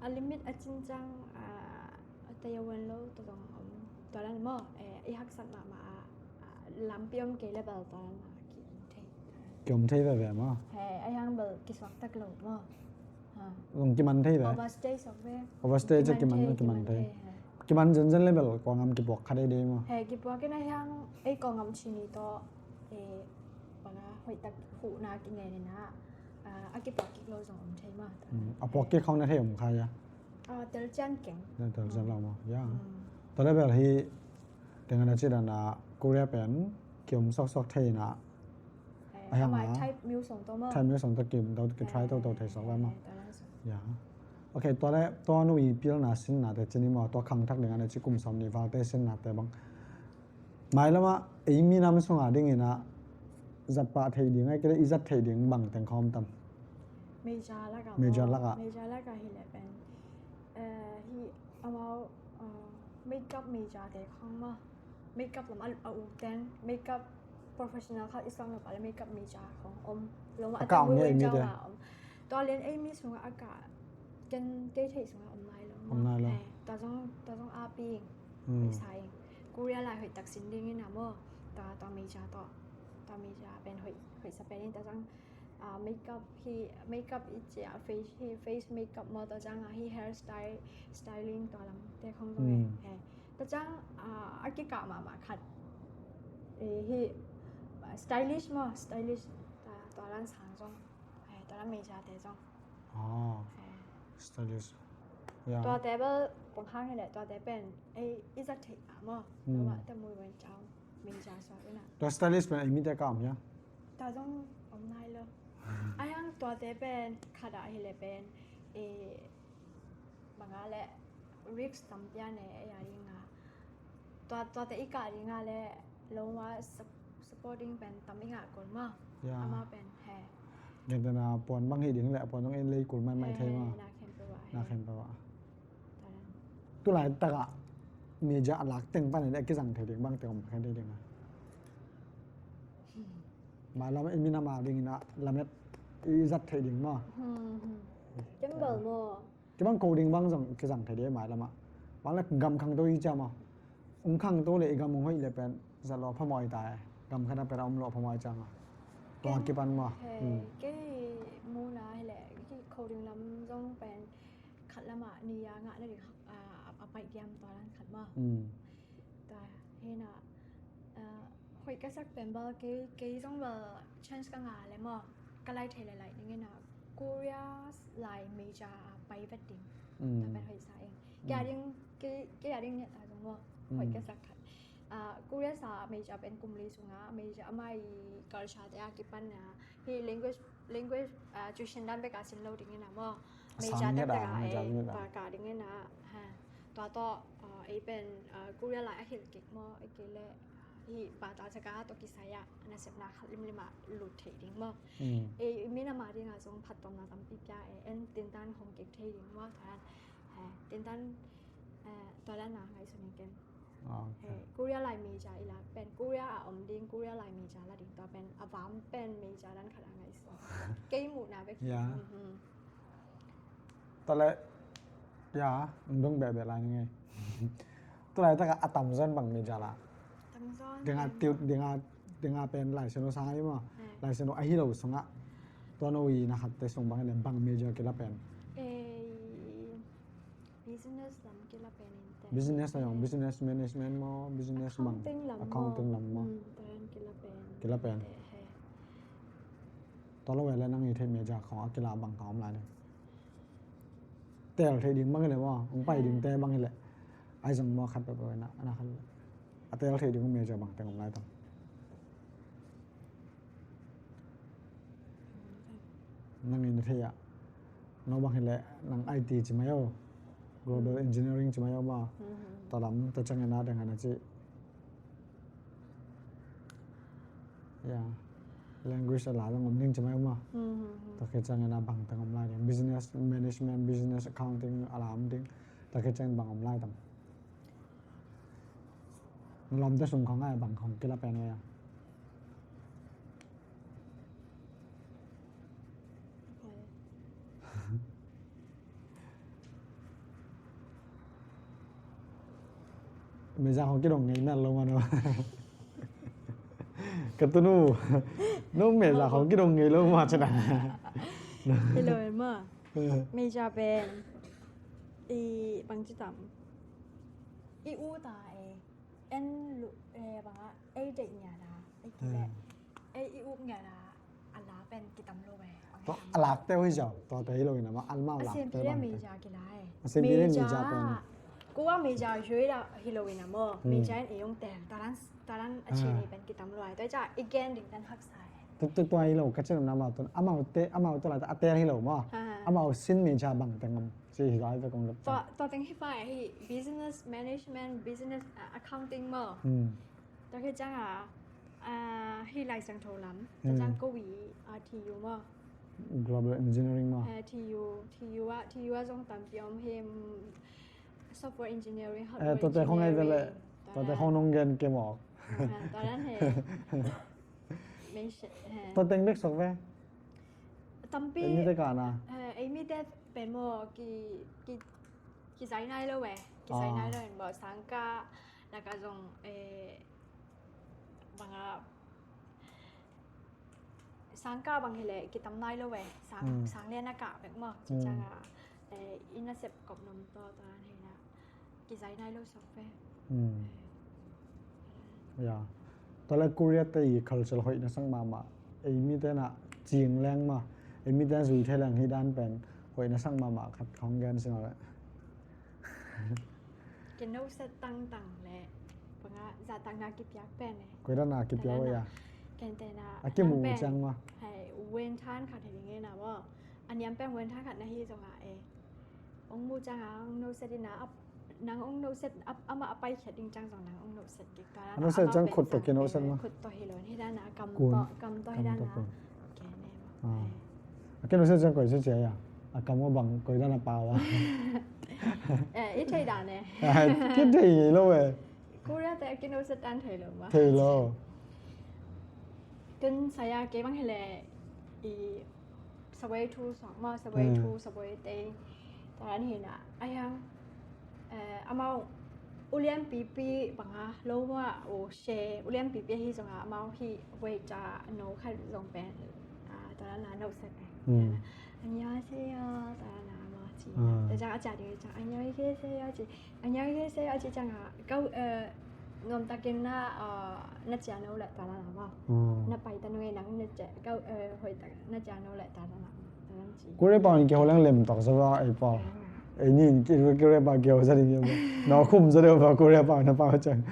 a limit a cin ciang a tei a wan lo tua zong om. Tua dan maw, i haksat mahmah a lampi om kei le bel tua dan mah ki om thei. Ki om thei veve maw. He, a hiang bel kisuak tak lo maw. Zong kiman thei ve. Overstay suak ve. Overstay ci kiman, kiman thei. Kiman zenzen le bel kua ngam kipuak kha deidei maw. He, kipuak in a hiang ei kua ngam chin i tawh banga hoih tak huhna kingen ina a kipuak kik lo zong om thei maw. A puak kik khong na thei om kha ya. Tel cian keng. Tel cian lo maw ya. Tua le bel hi tengana ci dan a Korea pen ki om soksak thei na. A hiang a type myo song to maw. Type myo song to kim to ki try to to thei sok la maw. Ya. Ok, tua le tua nu i pilna sinna te cin i maw, tua khangthak ding a na ci kum sawm ni val te sinna te bang. Mailam a ei minam sunga ding ina zat pah thei ding ai kei le i zat thei ding bang teng khawm tam. Major laka. Major laka. Major laka hi le pen hi amau makeup major te khong maw. Makeup lam a uk ten makeup professional khat i sang lo pa le makeup major khong om lo ma. A ka om ni a mi te. Tua lian ei mi sunga a ka ken kei thei sunga om nai lo. Om nai lo. Tua zong, tua zong a pi. Hoih sa ing. Korea lai hoih tak sin ding ina maw. Tua, tua major tawh. Tua major pen hoih, hoih sa pen in tua zong makeup hi, makeup i cia face hi, face makeup maw, tua zong a hi hair style, styling tua lam te khong zong e. Tua ciang a kikah mahmah khat hi stylist maw, stylist tua lan sang zong, tua lan major te zong. Stylist. Tuate bel pong hang hi le tuate pen ei i zat theih a maw. Tua mah te mui wen ciang major suak ina. Tua stylist pen ei mite ka om hia? Tua zong om nai lo. A hiang tuate pen khat ah hi le pen banga le risk tam pian e, ei a ding a. Tua, tuate i kah ding a le lo ma supporting pen tam i ngah kul ma. Ama pen he. Gentena puan bang hi ding le puan dong en lei kul mai mai thei ma. Na khen pe wa. Na khen pe wa. Tulai taka media a lak teng pan le kizang thei ding bang te om khen thei ding a. Mailam i minam a ding ina lamet i zat thei ding ma. Kembal mo. Kibang ko ding bang zong kizang thei ding mailam a. Bang le gam khangto i ciam a. Ung khangto le i gam ung hoih le pen zat lo phamawh i ta e. Gam khat a pen a om lo phamawh i ciam a. Tua kipan ma. Kei muna hi le kei ko ding lam zong pen khat lam a ni a ngah na ding a paih diam tua lan khat ma. Tua hena hoih ka sak pen bal kei, kei zong bal chance ka ngah le maw ka lai thei le lai ning ina Korea lai major a pai vet ding. Tua pen hoih sa ing. Kei a ding, kei, kei a ding nia ta zong maw hoih ka sak khat. Korea sa major pen kum li sunga major amai culture te a kipan a hi language, language tuition dan bek a sin lo ding ina maw. Major dan bek a e tua ka ding ina. Tua tawh ei pen Korea lai a hilh kik maw, ei kei le hi bata caka tawh kisai ah nasepna khat limlim ah lut theih ding maw. Ei minam a ding a zong phattuamna tampi pia e, en tintan hong kik thei ding maw. Tua dan, tintan tua dan a ngaihsun in ken. Okay. Korea lai major i la pen Korea a om ding, Korea lai major la ding, tua pen a vam pen major dan khat a ngaihsun. Kei muhna bek hi. Tua leh, ya, ung dong beh beh lai ni ngei. Tua laitak a tamzaw in bang major la? Tamzaw in dinga pen, tiut dinga, dinga pen Lai Siangtho sang a hi maw? Lai Siangtho a hi lo sungah tua no i na khatte sung bang hi leh bang major kila pen? Business lam kila pen in te. Business la zong, business management maw, business bang, accounting lam maw. Accounting lam maw. Tua dan kila pen. Kila pen. Tua lo ve leh nang i theih major khong a kila bang khong om lai ding? Teel theih ding bang hi leh maw, ung pai ding te bang hi leh. Ai zong maw khat peuhpeuh in a, a na khat leh. A teel theih ding major bang teng om lai tam? Nang in a thei ah. No bang hi leh nang I T ci mai o. Global engineering ci mai o maw. Tua lam tua ciangin a deng a na ci. Ya. Language a la dang om ding ci mai o maw. Tua khit ciangin a bang teng om lai ding? Business management, business accounting a la om ding. Tua khit ciangin bang om lai tam? Na lawmte sung khong a bang khong kila pen ve a? Major khong kidong ngei mel lo maw no? Ka tunu. No major khong kidong ngei lo maw cina. Hello, ma. Major pen i bang ci tam? I u ta e. En lu e bang a ei deih ngiat a, ei kile, ei i up ngiat a, a la pen kitam lo e. A lakte uh hi zaw, tuate hi lo in a maw, amau lakte bang te. A siampi le major kila e. A siampi le major pen. Kua major zui la hi lo in a maw, major in ei ong tel, talan, talan a chini pen kitam lo e. Tua i ca i gen ding tan haksa e. Tu, tu, tua hi lo, ka cin na amau tun, amau te, amau tu la ta, a tel hi lo maw. Amau sin major bang teng om. Ci hi lai ve kong lep. Tua, tua teng hi fa hi business management, business, uh, accounting maw. Tua khit ciang a, uh, hi Lai Siangtho lam. Tua ciang ko wi, uh, T U maw. Global engineering maw. Eh, T U, T U a, T U a zong tampi om hi, mm, software engineering, hardware engineering. Tua te khong ei ve le. Tua te khong nong gen ke maw. Tua dan he. Tua teng bek sok ve. Tampi. Ei mite ka na. Eh, ei mite pen maw ki, ki, kizai nai lo e. Kizai nai lo in maw sangkah na ka zong, eh, bang a sangkah bang hi leh kitam nai lo e. Sang, sang lian a kah bek maw. Ci ciang a, eh, i nasep kop nom tawh tua dan hi na. Kizai nai lo sok ve. Ya. Tua le Korea te i culture hoih na sak mahmah. Ei mite na cing leng maw. Ei mite na zui thei leng hi dan pen hoih na sak mahmah khat khong gen sin le. Kinoset tangtang le. Bang a zahtakna kipiak pen e. Koi dan a kipiak ve ya. Kente na. A kimu ciang maw. Hei, wen than khat hi ding e na maw. A niam pen wen than khat na hi zong a e. Ong mu ciang a, ong noset in a, nang ong noset, amah a paikhiat ding ciang zong nang ong noset kik ta. A noset ciang khut tawh kinoset maw? Khut tawh hi lo, hi dan a, kam tawh, kam tawh hi dan a. A kinoset ciang koi sia cia a, a kam a bang koi dan a pau a. Eh, i thei dan e. Ki thei lo e. Korea te a kinoset dan thei lo maw? Thei lo. Tun saya kei bang hi leh i Subway thu sawk maw, Subway thu, Subway tei. Tua dan hi na, a hiang, eh, amau ulian pipi bang a lo maw, u she, ulian pipi hi zong a amau hi wei ca no khat zong pen, ah, tua dan na no set e. Annyeonghaseyo, tua dan na maw ci. Tua ciang a cia ding ciang, annyeonghaseyo ci. Annyeonghaseyo ci ciang a, kau, eh, nuamtakin na, eh, na cia no leh tua dan na maw. Na pai ta no e nang na cia, kau, eh, hoih tak na cia no leh tua dan na maw. Tua dan ci. Korea pau in kiho leng lem tak sa va ei pau. Ei ni in Korea pau kiho sa ding yam. Na khum sa deuh va Korea pau na pau ciang.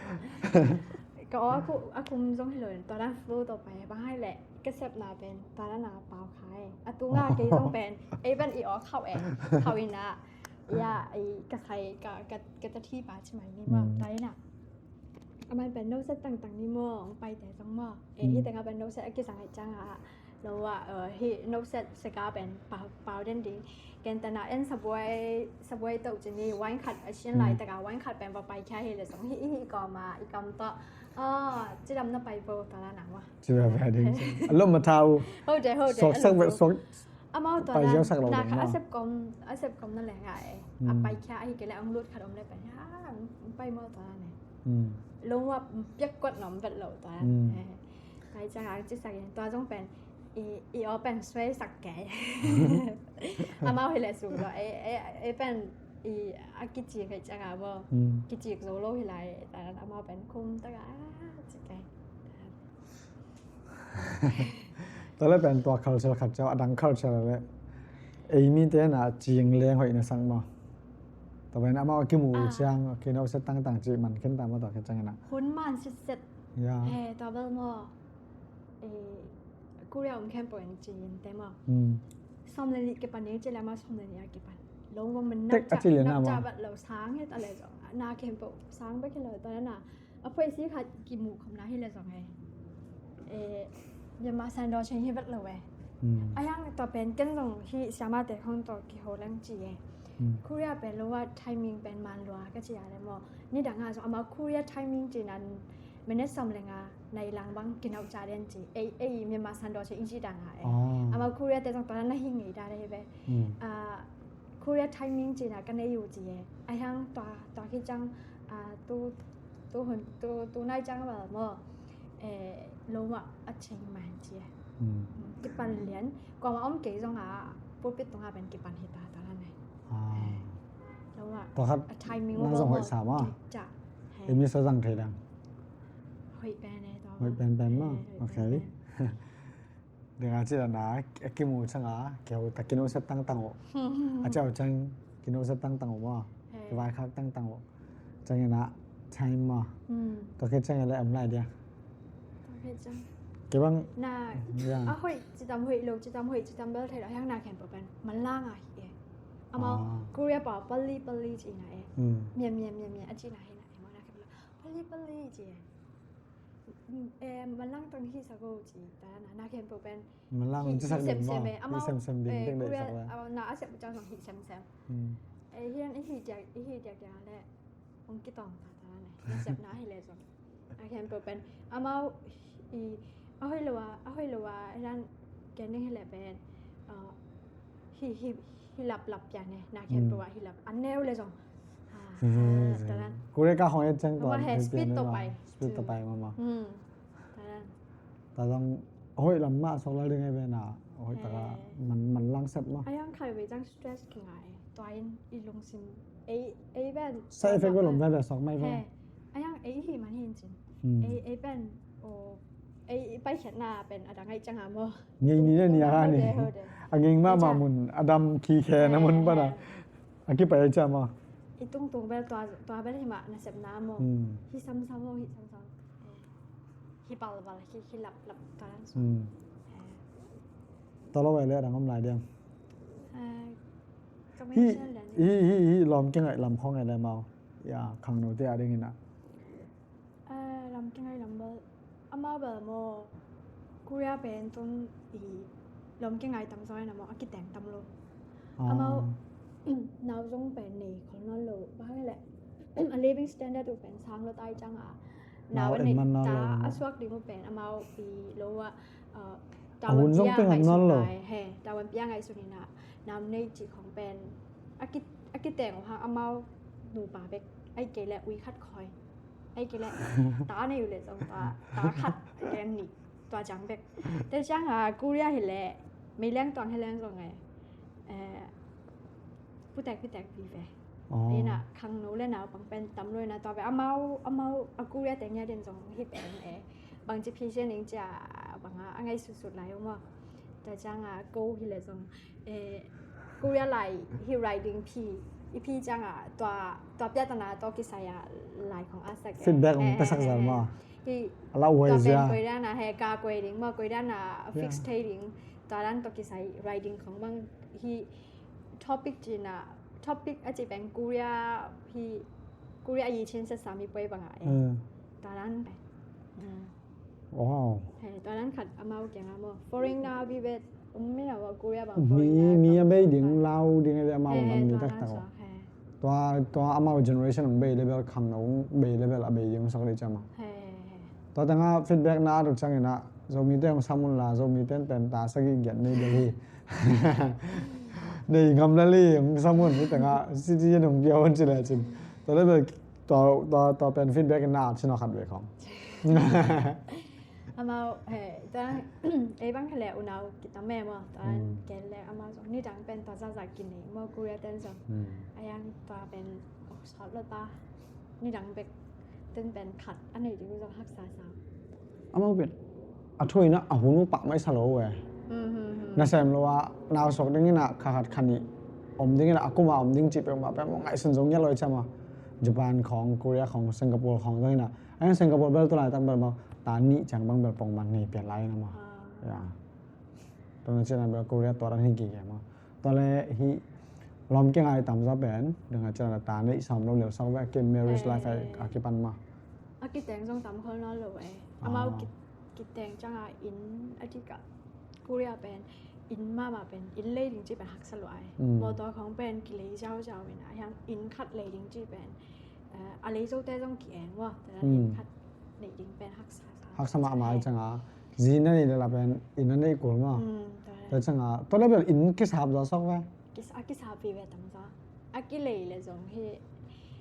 Ka aw a khum zong hi lo in tua dan flow tawh pai bang hi leh ka sepna pen tua dan na pau kha e. A tunga kei zong pen ei pen i aw khauh e. Khauh in a. Ya, i ka sai ka, ka, ka ta thi pa ci mai ni maw, ta ina. A man pen no set tangtang ni maw, ong pai te zong maw. E, hi teng a pen no set a kizang ai ciang a, Lo ah, eh, hih no set seka pen pau, pau den ding. Ken tana en sabuai, sabuai toh cini wine khat a sin lai taka wine khat pen va paikhia hi le zong hih, hih kawma i kam tawh. Ah, cidam na pai bo ta la na wa. Ci va va ding. A lo ma thau. Ho de, ho de. Sok sak va sok. Amau tua pai na, ziau sak lo na ding kha ma. A sep kom, a sep kom na le nga e. A paikhia ahi kei le ang lut khat om le pen. Ha, pai mo tua ne. Lo wa piak kot nom vet lo tua. Kai chang ang ci sak in tua zong pen. I, i aw pen suai sak kei. Amau hi le suk lo. E, e, e pen i a kicik hei chang a bo. Kicik zo lo hi lai. Ta amau pen kum taka ci kei. Tua le pen tua culture khat ciau a dang culture le. Ei mite na cing leng hoih na sang maw. Tua pen amau a kimu ciang, a kino set tangtang ci man khen ta maw tua khen ciang ina. Hun man set set. Ya. He, tua bel maw. Eh, Korea om khempeuh in ci in te maw. Som le nih kipan ning ci le amau som le nih a kipan. Lo maw man nak ca, nak ca bat lo sang he ta le zong. Na khempeuh sang bek hi lo ta na. A phoih si khat kimuh khawm na hi le zong e. Eh, Myanmar sandawh ceng hi vet lo e. A hiang tua pen ken zong hi siamate khong tua kiho leng ci e. Korea pen lo a timing pen man lua ka ci a le maw. Ni dang a zong amau Korea timing ci nan minute sawm le nga nai lang bang kinau ca den ci. Ei, ei Myanmar sandawh ceng i ci dang a e. Amau Korea te zong tua na hi ngei da le hi ve. Ah, Korea timing ci na ka nei uh ci e. A hiang tua, tua khi cang, ah, tu, tu hun, tu, tu nai cang bel maw. Eh, lo mah a ceng man ci e. Kipan lian. Kua ma om kei zong a, pulpit tung a pen kipan hi ta, ta la nei. Lo mah. Tua khat a timing na zong hoih sa ma. Ca. Emi sa zang thei dang. Hoih pen e, tua. Hoih pen pen ma. Okay. Ding a ci dan a, a kimu ciang a, kiho ta kino set tangtang uh. A ciau ciang kino set tangtang uh maw. Kivaikhak tangtang uh. Ciang ina time maw. Tua khe ciang ila em lai dia. Tua khe ciang. Kibang. Na, a hoih, citam hoih lo, citam hoih, citam bel thei lo, hiang na khempeuh pen. Manlang a hi e. Amau, Korea pa, pali, pali ci na e. Miam, miam, miam, miam, a ci na hi na e, maw na khempeuh. Pali, pali ci e. Eh, manlang tang hi sa go ci ta na, na khempeuh pen. Manlang ci sak ding maw. Hi sem sem e. Amau, hi sem sem ding dek dek sak la. Na a sep cang zong hi sem sem. Eh, hian i hi diak, i hi diak diak le. Ong kitong ta ta na. Na sep na hi le zong. Na khempeuh pen. Amau i, a hoih lo a, a hoih lo a, hian ken ding hi le pen. Hi, hi, hi lap lap pian e. Na khempeuh a hi lap. An neu le zong. Korea ka hong et ciang tua speed to pai. Speed to pai mama. Ta dang hoih lam mah sok lai ding ai ve na. Hoih taka man, man lang set mah. A yang khai ve ciang stress kingai. Tua in i lungsim ei, ei ven. Side effect ve lom ve ve sok mai ve. A yang ei hi man hin cin. Ei, ei ven o ei pai khet na pen a dang ai ciang a maw. Ngei ni ni a ni. A ngei mah mah mun a dam khi khe na mun pana. A kipai a ciam a. I tungtung bel tua, tua bel hi mah nasepna maw. Hi samsam maw, hi samsam. Hi balbal, hi, hi laplap tua lan sua. Tua lo vai le a dang om lai diam. Hi, hi, hi, hi lawm kingaih lam khong e le mau. Ya, khangno te a ding ina. Lam kingaih lam bel amau bel maw Korea pen tun i lawm kingaih tam zaw ina maw a kiteng tam lo. Amau nau zong pen nei khol nawn lo. Bang le a living standard uh pen sang lo tai ciang a nau a nei ta a suak ding uh pen amau i lo a tavuan pia ngaihsun tai he tavuan pia ngaihsun ina nau nei ci khong pen a kiteng uh hang amau nupa bek ai kei le ui khat khoi. Ai kei le ta nei uh le zong ta, ta khat keng ni tua ciang bek. Te ciang a Korea hi le mei leng tuang hi leng zong e. Putek putek pi ve. Ina khangno le naupang pen tam lo ina tua ve amau, amau a Korea te ngia den zong hi pen e. Bang ci phi sia ning cia bang a ngaihsutsut lai uh maw. Tua ciang a ko hi le zong Korea lai hi riding phi i phi ciang a tua, tua piatana tua kisai a lai khong a sak. Feedback ong pe sak zel maw. Hi a la uai zia. Tua pen koi dan a he ka koi ding maw koi dan a fix thei ding. Tua dan tua kisai riding khong bang hi topic cina topic a ci pen Korea hi Korea yi chin set sami poi bang a e. Tua dan pen. Wow. He, tua nan khat amau kiangah maw. Foreigner vive om mi na maw, Korea bang mi, foreigner mi a bei ding, lau ding a amau nam mi taktak. He, tua nan suak, he. Tua, tua amau generation hong bei level khang na hong bei level a bei ding hong sak ding ciang maw. He, he, he. Tua tengah feedback na a tuk ciangin ah, Zomite hong sam un la, Zomite pen ta sagih giat nei ding hi. Nei ngam lel hi, hong sam un, hih tengah, citizen hong pia un ci le cin. Tua level, tua, tua, tua pen feedback in na a cin a khat ve khong. Amau, he, tua, ei bang khat le unau kitam e maw, tua, ken le amau zong nidang pen tua zahzah kinei maw, Korea ten zong. A yang tua pen, oh, sawt lo ta, nidang bek, ten pen khat, a nei ding zong haksa sa. Amau pen, a thu in a hun uh pah mai sa lo e. Nasem lo a, nau suak ding in a, kha khat kha nih, om ding in a, a kum a om ding cih peuhmah peuhmah ngaihsun zong ngiat lo i ciam a. Japan khong, Korea khong, Singapore khong zong in a. A yang Singapore bel tu laitak bel maw, ta nih ciang bang bel pongman nei pian lai na maw. Ya. Tua na ciang a bel Korea tua dan hi gige maw. Tua le hih lawm kingai tam zaw pen, dang a ciang a ta neih sawm lo lel sak ve a kim marriage life a kipan maw. A kiteng zong tam khol nawn lo e. Amau kiteng ciang a inn a dik a. Korea pen inn mahmah pen, inn lei ding cih pen haksa lua e. Mawtaw khong pen kilei ziauziau in a, hiang inn khat lei ding cih pen, eh, a lei zote zong ki-eng ua, tua dan inn khat neih ding pen haksa sa. Haksa mahmah i ciang a, zi na neih lel a pen inn a neih kul maw. Tua ciang a, tua le bel inn kisap zaw sawk ve. Kis-, a kisap vive tam zaw. A kilei le zong hi,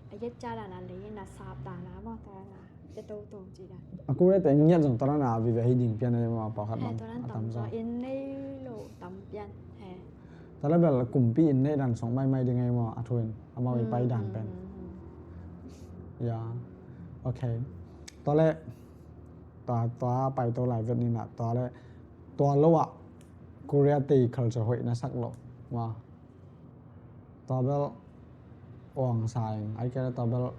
a yet ca dan a lei na sap dan a maw, tua dan a. Te to to ci dan. A Korea te ngiat zong tua dan a vive hi ding pian a maw, pawlkhat bang. He, tua dan a tam zaw. Inn nei lo tam pian. He. Tua le bel kumpi inn nei dan song maimai ding ei maw, a thu in. Amau i pai dan pen. Ya. Ok. Tua le, tua, tua pai to lai vet ni na, tua le, tua lo a, Korea te culture hoih na sak lo. Maw. Tua bel uang sa ing, ai kei le tua bel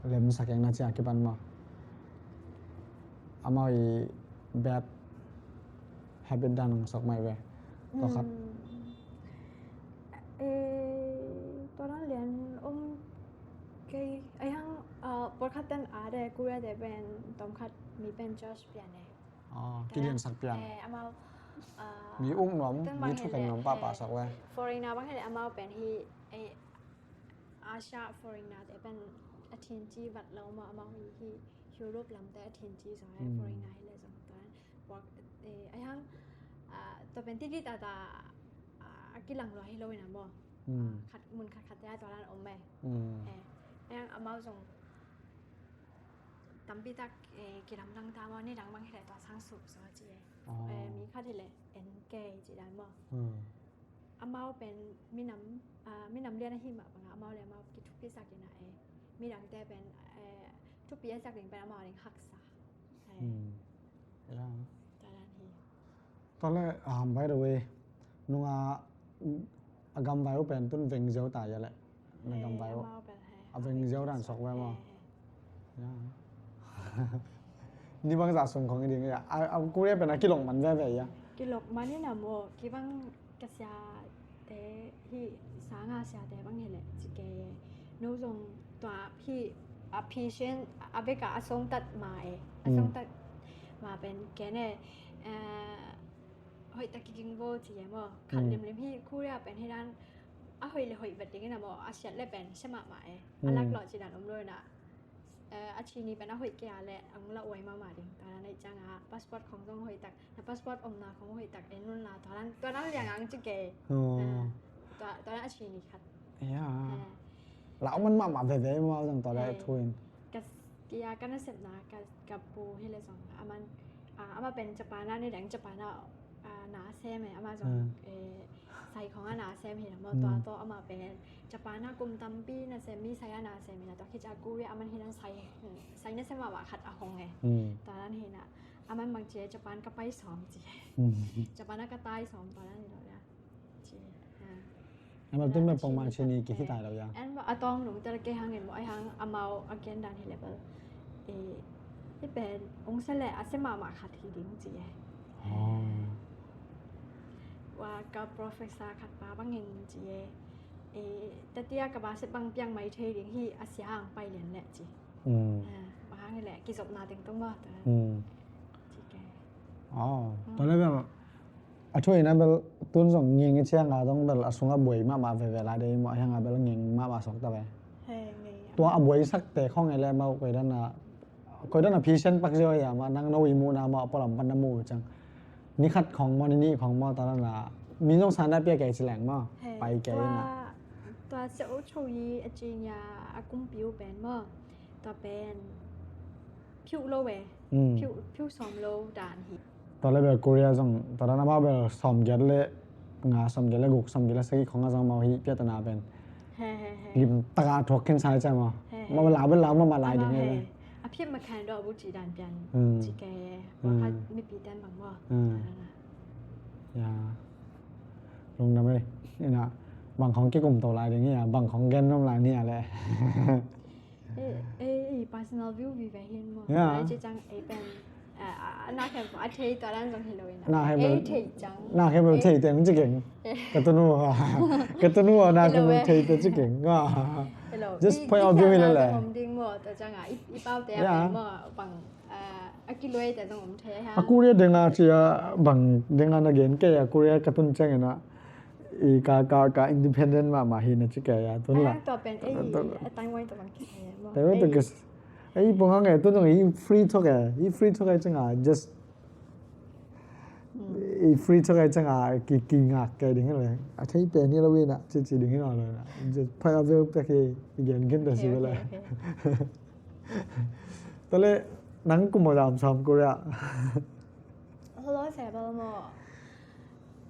lemsak ing na ci a kipan maw. Amau i bad habit dan hong sok mai ve. Tua khat. Eh, tua dan lian om kei, ai hang, ah, pawlkhat ten a de, Korea te pen, tom khat mi pen judge pian e. Aw, kiliansak pian. Eh, amau, ah, mi uk nuam, mi thukhek nuam pahpah sak ve. Foreigner bang hi le amau pen hi, eh, Asia foreigner te pen a thin ci vat lo maw, amau hi, hi Europe lam te a thin ci zong e, foreigner hi le zong tua. Work, eh, ai hang, ah, tua pen titi tata, ah, a kilang lua hi lo ina maw. Ah, khat, mun khat khat te a tua dan om e. Eh, ai hang amau zong tampi tak, eh, kilamdang ta maw, nidang bang hi le tua sang sup zaw ci e. Eh, mi khat hi le en kei ci dan maw. Amau pen minam, ah, minam lian ahi mah bang a, amau le amau kithupisak in a, eh, midangte pen, eh, thupi a sak ding pen amau ding haksa. Eh. Tua dan hi. Tua le, um, by the way, nung a, a gamvai uh pen tun veng ziau ta ia le. Na gamvai uh. A veng ziau dan sok ve maw. Ni bangzah sung khong i ding ia. A, a Korea pen a kilok man veve ia. Kilok man ina maw, kibang ka siate hi, sanga siate bang hi le ci kei. No zong tua hi, a patient, a bek a songtat ma e. A songtat ma pen ken e, eh, hoih tak kiging bo ci e maw. Khat limlim hi Korea pen hi dan a hoih le hoih vet ding ina maw, a siat le pen sia mahmah e. A lak lawh ci dan om lo ina. Eh, a chini pen a hoih kei a le ang la uai mahmah ding. Tua dan a i ciang a passport khong zong hoih tak, na passport omna khong hoih tak en un la, tua dan, tua dan liang ang ci kei. Tua, tua dan a chini khat. La om man mahmah veve maw zong tua le thu in. Ka, kia ka nasepna ka, ka pu hi le zong aman, ah, ama pen Japan a ni dang Japan a, ah, na sem e, ama zong, eh, sai khong a na sem hi na maw, tua tawh ama pen Japan a kum tampi na sem, mi sai a na sem hi na, tua khit ciang Korea aman hi na sai, sai na sem a wah khat a hong e. Tua dan hi na, aman bang ci e, Japan ka pai sawm ci e. Japan a ka tai sawm tua dan hi lo ya. Ci, ha. Ama tun bel pongmah chini kihi tai lo ya. An a tawng nung tel kei hang in maw, ai hang amau a gen dan hi le bel. Eh, hi pen ong sa le a sia mahmah khat hi ding ci e. Wa ka professor khat pa bangin ci e. Eh, tatia ka ba sep bang piang mai thei ding hi a sia ang pai lian le ci. Bang hang hi le kizopna teng tong maw ta. Aw, tua le bel a thu ina bel tun zong nging i cianga zong bel a sungah buai mahmah veve lai dei maw, a hianga bel nging mahmah suak ta ve. He, ngei. Tua a buaisakte khong e le maw, koidan a koidan a phisian pak zia ia maw, nang no i muhna maw, a pualam pan na muh ciang ni khat khong maw, ni nih khong maw, tua dan a mi zong sana pia kei ci leng maw, he, pai kei ina. Tua Siau Cho i a cinia a kumpiu pen maw, tua pen phiu lo e. Phiu, phiu sawm lo dan hi. Tua le bel Korea zong tua dan amau bel sawm giat le nga, sawm giat le guk, sawm giat le sagih khong a zong amau hi piatana pen. He, he, he. Lim taka thuak khin sai ciang maw. He, he. Maw lau bel lau mahmah lai ding he. A phiat ma khan dawh bu ci dan pian ci kei e. Bang khat mipi ten bang maw. Ya. Lungdam ei. Ina bang khong kikum to lai ding ia, bang khong gen nom lai ni a le. Ei, ei, personal view vive hin maw. Ya. Ai ci ciang ei pen. A, a, a, na khem a thei tua dan zong hi lo ina. Na khem ei thei ciang. Na khem ei thei teng ci keng. Ka tunu ha. Ka tunu ha na khem ei thei teng ci keng. Just point of view hi lo le. Om ding maw, tua ciang a i, i pau te a pen maw bang, a, a kiluai te zong om thei ha. A Korea denga cia bang denga na gen kei a Korea ka tun ciang ina. I ka, ka, ka independent mahmah hi na ci kei a tun la. Tua pen ei a tang wai tua bang kisa maw. Tua tua kis. Ei pong ang e tun zong i free talk e, i free talk e cianga just i free talk e cianga ki, ki ngak kei ding le. A thei pen ni lo ina ci ci ding lo na. Just pai a vel pek i gen gen ta si vel. Tua le nang kum maw zam sam Korea. Hello, Sebal maw.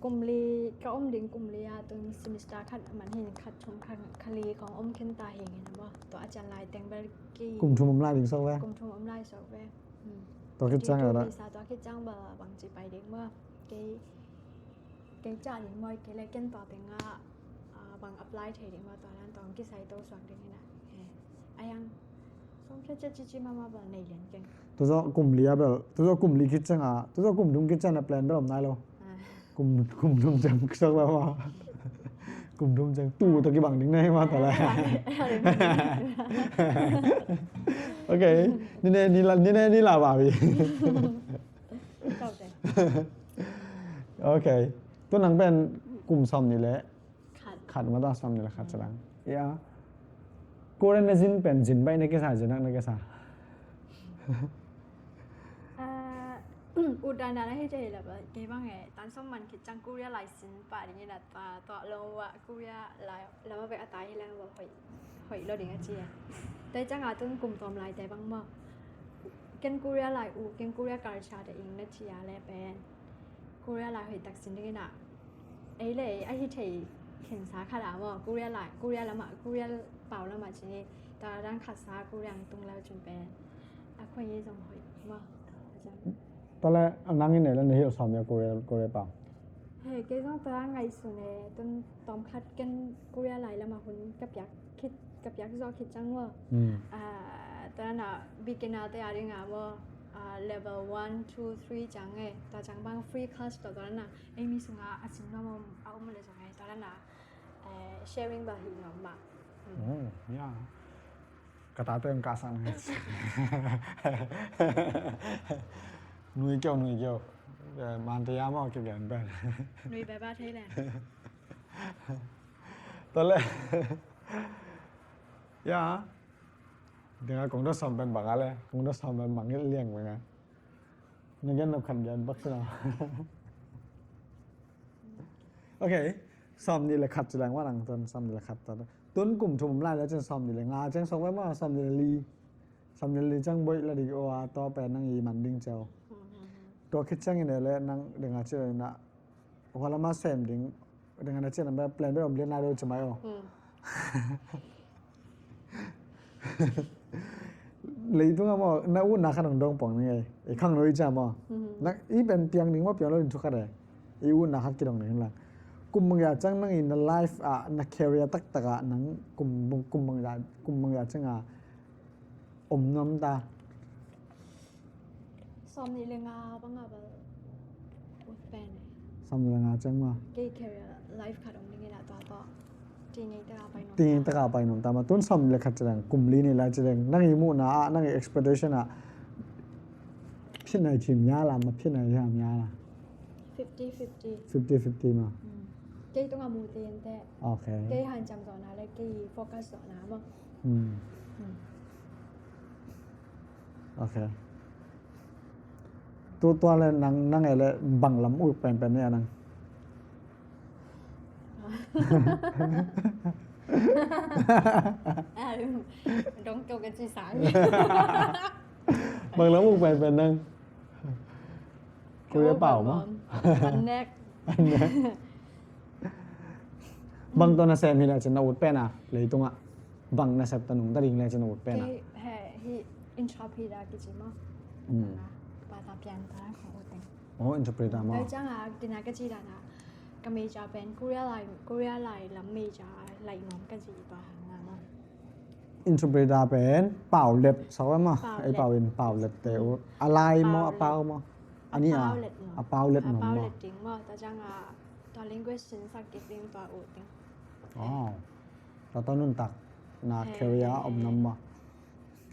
Kum li, ka om ding kum li a tun semester khat man hin khat thum khat kha li kong om khin ta hi ngin maw. Tua a cian lai teng bel ki. Kum thum om lai ding sok ve. Kum thum om lai sok ve. Tua khit ciang a da. Tua khit ciang bel bang ci pai ding maw. Kei, kei ca ding maw, kei le ken tua teng a, a, bang apply thei ding maw, tua dan tong kisai to suak ding ina. He. A yang. Song khe cia cici mama bel nei lian keng. Tua zawh kum li a bel, tua zawh kum li khit ciang a, tua zawh kum thum khit ciang a plan bel om nai lo. Kum, kum thum ciang sak lo ma. Kum thum ciang tu tua kibang ding nei ma ta lai. Ok. Ni ne ni la, ni ne ni la ba bi. Ok. Tua nang pen kum sawm ni le. Khat. Khat ma ta sawm ni le khat ciang. Ya. Korea na zin pen zin baih na kisa, zin nak na kisa. Ut dan dan ahi thei la ba kei bang e tan sawm man khit ciang Korea lai sin pah ding ina ta tua lo wa Korea lai la ma bek a tai hi leng wa hoih hoih lo ding a ci a. Tai ciang a tun kum tawm lai te bang maw. Ken Korea lai u, ken Korea culture te ing na ci a le pen. Korea lai hoih tak sin ding ina. Ei le ei ahi thei khensa khat a maw, Korea lai, Korea lamah, Korea pau lamah ci ni, ta dan khatsa Korea ang tung lau cun pen a khoi ngi zong hoih maw. Tale nang in ei le na hilh sawm ia Korea, Korea pau. Hei, kei zong ta ngaihsun e, tun tawm khat ken Korea lai lamah hun ka piak khit, ka piak zawh khit ciang maw. Tua dan a beginner te a ding a maw, level one, two, three ciang e, tua ciang bang free class tua tua dan a. Ei mi sungah a sin nuam a um le zong ei tua dan a sharing bel hi nuam mah. Ya. Ka tate ang ka sang. Nui keu, nui keu. Mante ya maw kigen pen. Nui beba thei le. Tale. Ya. Dinga kong da sawm pen bang a le, kong da sawm pen bang liang bang a. Na gen nop khat gen bak sina. Ok. Sawm nih le khat ci leng wa nang tun sawm nih le khat ta. Tun kum thum lai le cin sawm nih le nga ciang sok ve maw, sawm nih le li. Sawm nih le li ciang boih la dik ua tua pen nang i man ding ciau. Tua khit ciang in le nang dinga ci le na. Hua lama sem ding. Dinga na ci na plan be om lian lai do ci mai o. Leitung a maw, na utna khat hong dong pong ni ngei. I khang noi cia maw. Na i pen piang ding maw, piang lo in thu khat e. I utna khat kidong ding lang. Kum bang ya ciang nang i na life a, na career taktak a, nang kum, kum bang ya, kum bang ya ciang a. Om nuam ta. Sawm nih le nga bang a bal ut pen e. Sawm nih le nga ciang maw. Kei career life khat om ding ina tua tua. Tingei taka pai nuam ta. Tingei taka pai nuam ta ma. Tun sawm nih le khat ci leng, kum li nih lai ci leng. Nang i muhna ah, nang i expectation ah. Phiatna i thim ngial a, ma phiatna i thim ngial a. Fifty fifty. Fifty fifty ma. Kei tungah mu te in te. Okay. Kei hanciam zawhna le kei focus zawhna maw. Hmm. Okay. Tu tua le nang nang e le bang lam uk penpen ne a nang. Dong kyo ka ci sang. Bang lam uk penpen nang. Korea pau ma. An nek. Bang tawh nasem hi le cin na ut pen a leitungah. Bang nasep ta nung ta ding le cin na ut pen a. Kei he hi interpreter kici maw. Mm. Bata pian ta khong ut teng. Oh, interpreter ma. Tua ciang a kina ka ci dan a ka major pen Korea lai, Korea lai lam major lai nuam ka ci tua hang a maw. Interpreter pen paulet sa ma. Paulet. Ei pau in paulet te ut. A lai maw, a pau maw. Ani a. Paulet nuam. A paulet nuam maw. Paulet ding maw. Tua ciang a tua language sin sak kik ding tua ut ding. Oh. Tua tua nuntak na career om nam maw.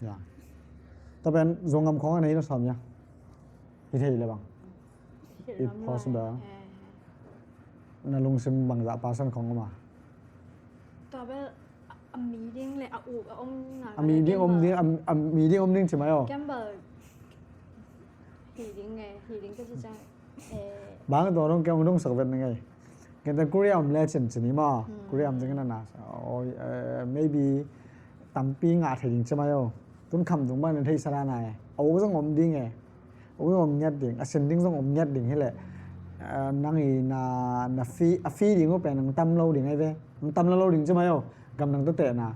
Ya. Tua pen Zongam khong a nei na sawm ya. Hi thei le bang. If possible. Na lungsim bangzah person khong om a. Tua bel a mi ding le a uk a om na. A mi ding om ding, a mi ding om ding ci mai aw. Gamble hi ding nge, hi ding ka ci ciang. Bang tua dong keng dong sak vet ngai. Kente Korea om le cin cin hi maw. Korea om ding na na. Maybe tampi ngah thei ding ci mai aw. Tun kham dung bang na thei sa la nai. A uk zong om ding e. Ui, om ngiat ding, a sin ding zong om ngiat ding hi leh. Nang i na, na fee, a fee ding uh pen nang tam lo ding ai ve. Nang tam lo lo ding ci mai aw. Gam nang tate na.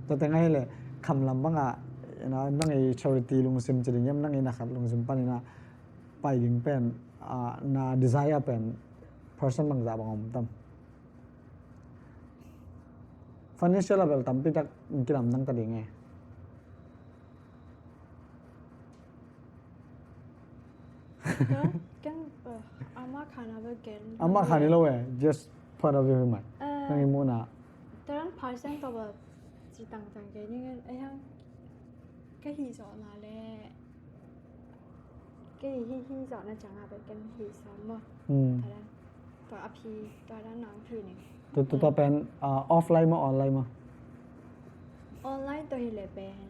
Tate ngai hi leh kham lam bang a, nang i charity lungsim ci ding hiam, nang i na khat lungsim pan i na pai ding pen, na desire pen person bangzah bang om tam. Financial level tampi tak kilam nang ta ding e. Ken ama khan a bel ken. Ama khan hi lo e, just point of view hi mai. Nang i muhna. Taran percent to ba ci tangtang ke ning en ai hang. Ka hi zawh na le ke hi hi zawh na cang a bel ken hi sa maw. Taran to a phi taran nang phi ning. Tu tu to pen offline maw online maw. Online to hi le pen.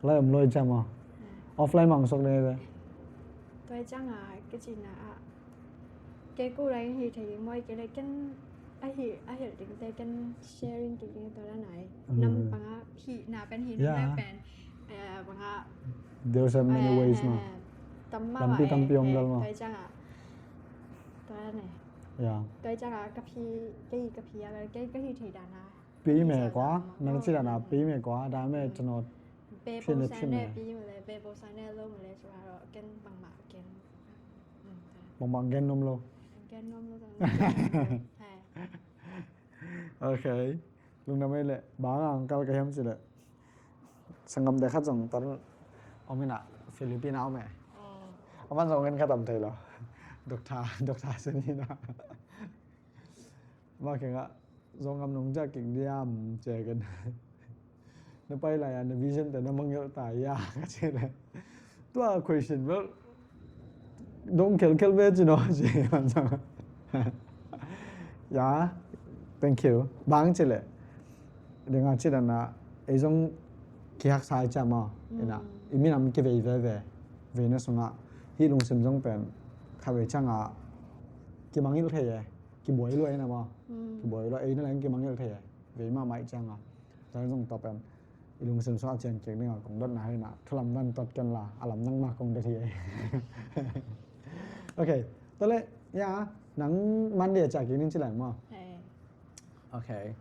Lai om loi cam a. Offline mang sok ding ve. Tua cang a ka cina a. Ke ku lai hi thei ding moi ke le ken a hi a hel ding te ken sharing ki ding tua la nai. Nam panga hi na pen hi na pen. Panga. There's a many ways ma. Tam ma. Tampi tampi om dal ma. Tua cang a. Tua la nai. Ya. Tua cang a ka phi ke hi ka phi a ke ka hi thei dan a. Pi me kwa, nang ci dan a pi me kwa, da me cano. Pe po sa ne pi me le, pe po sa ne lo me le sua ro ken bang ma ken. Bang bang gen nom lo. Gen nom lo. Okay. Lungdam ei le, bang ang kal ka hiam ci le. Sanggam de khat zong tar om ina Philippine a om e. Aman zong gen khat am thei lo. Doctor, doctor seni na. Ma kenga Zongam nong ja kik diam cia ken. Na pai lai a na vision te na mangel ta ya ka ci le. Tua question bel dong khelkhel ve ci no ci man sang. Ya, thank you. Bang ci le. Denga ci dana ei zong kihak sai cia ma. Ina i minam kivei veve. Veina sunga hi lungsim zong pen kha vei cianga kimangil thei e. Kibuai lua ina ma. Kibuai lua eina leng kimangil thei e. Vei mahmah i cianga. Zai zong tua pen i lungsim sua a cian kik dinga kong dotna hina thulam dan tot ken la a lam nang ma kong dot hi e. Okay. Tole ya nang Monday a ciak kik ning ci leng ma. Okay.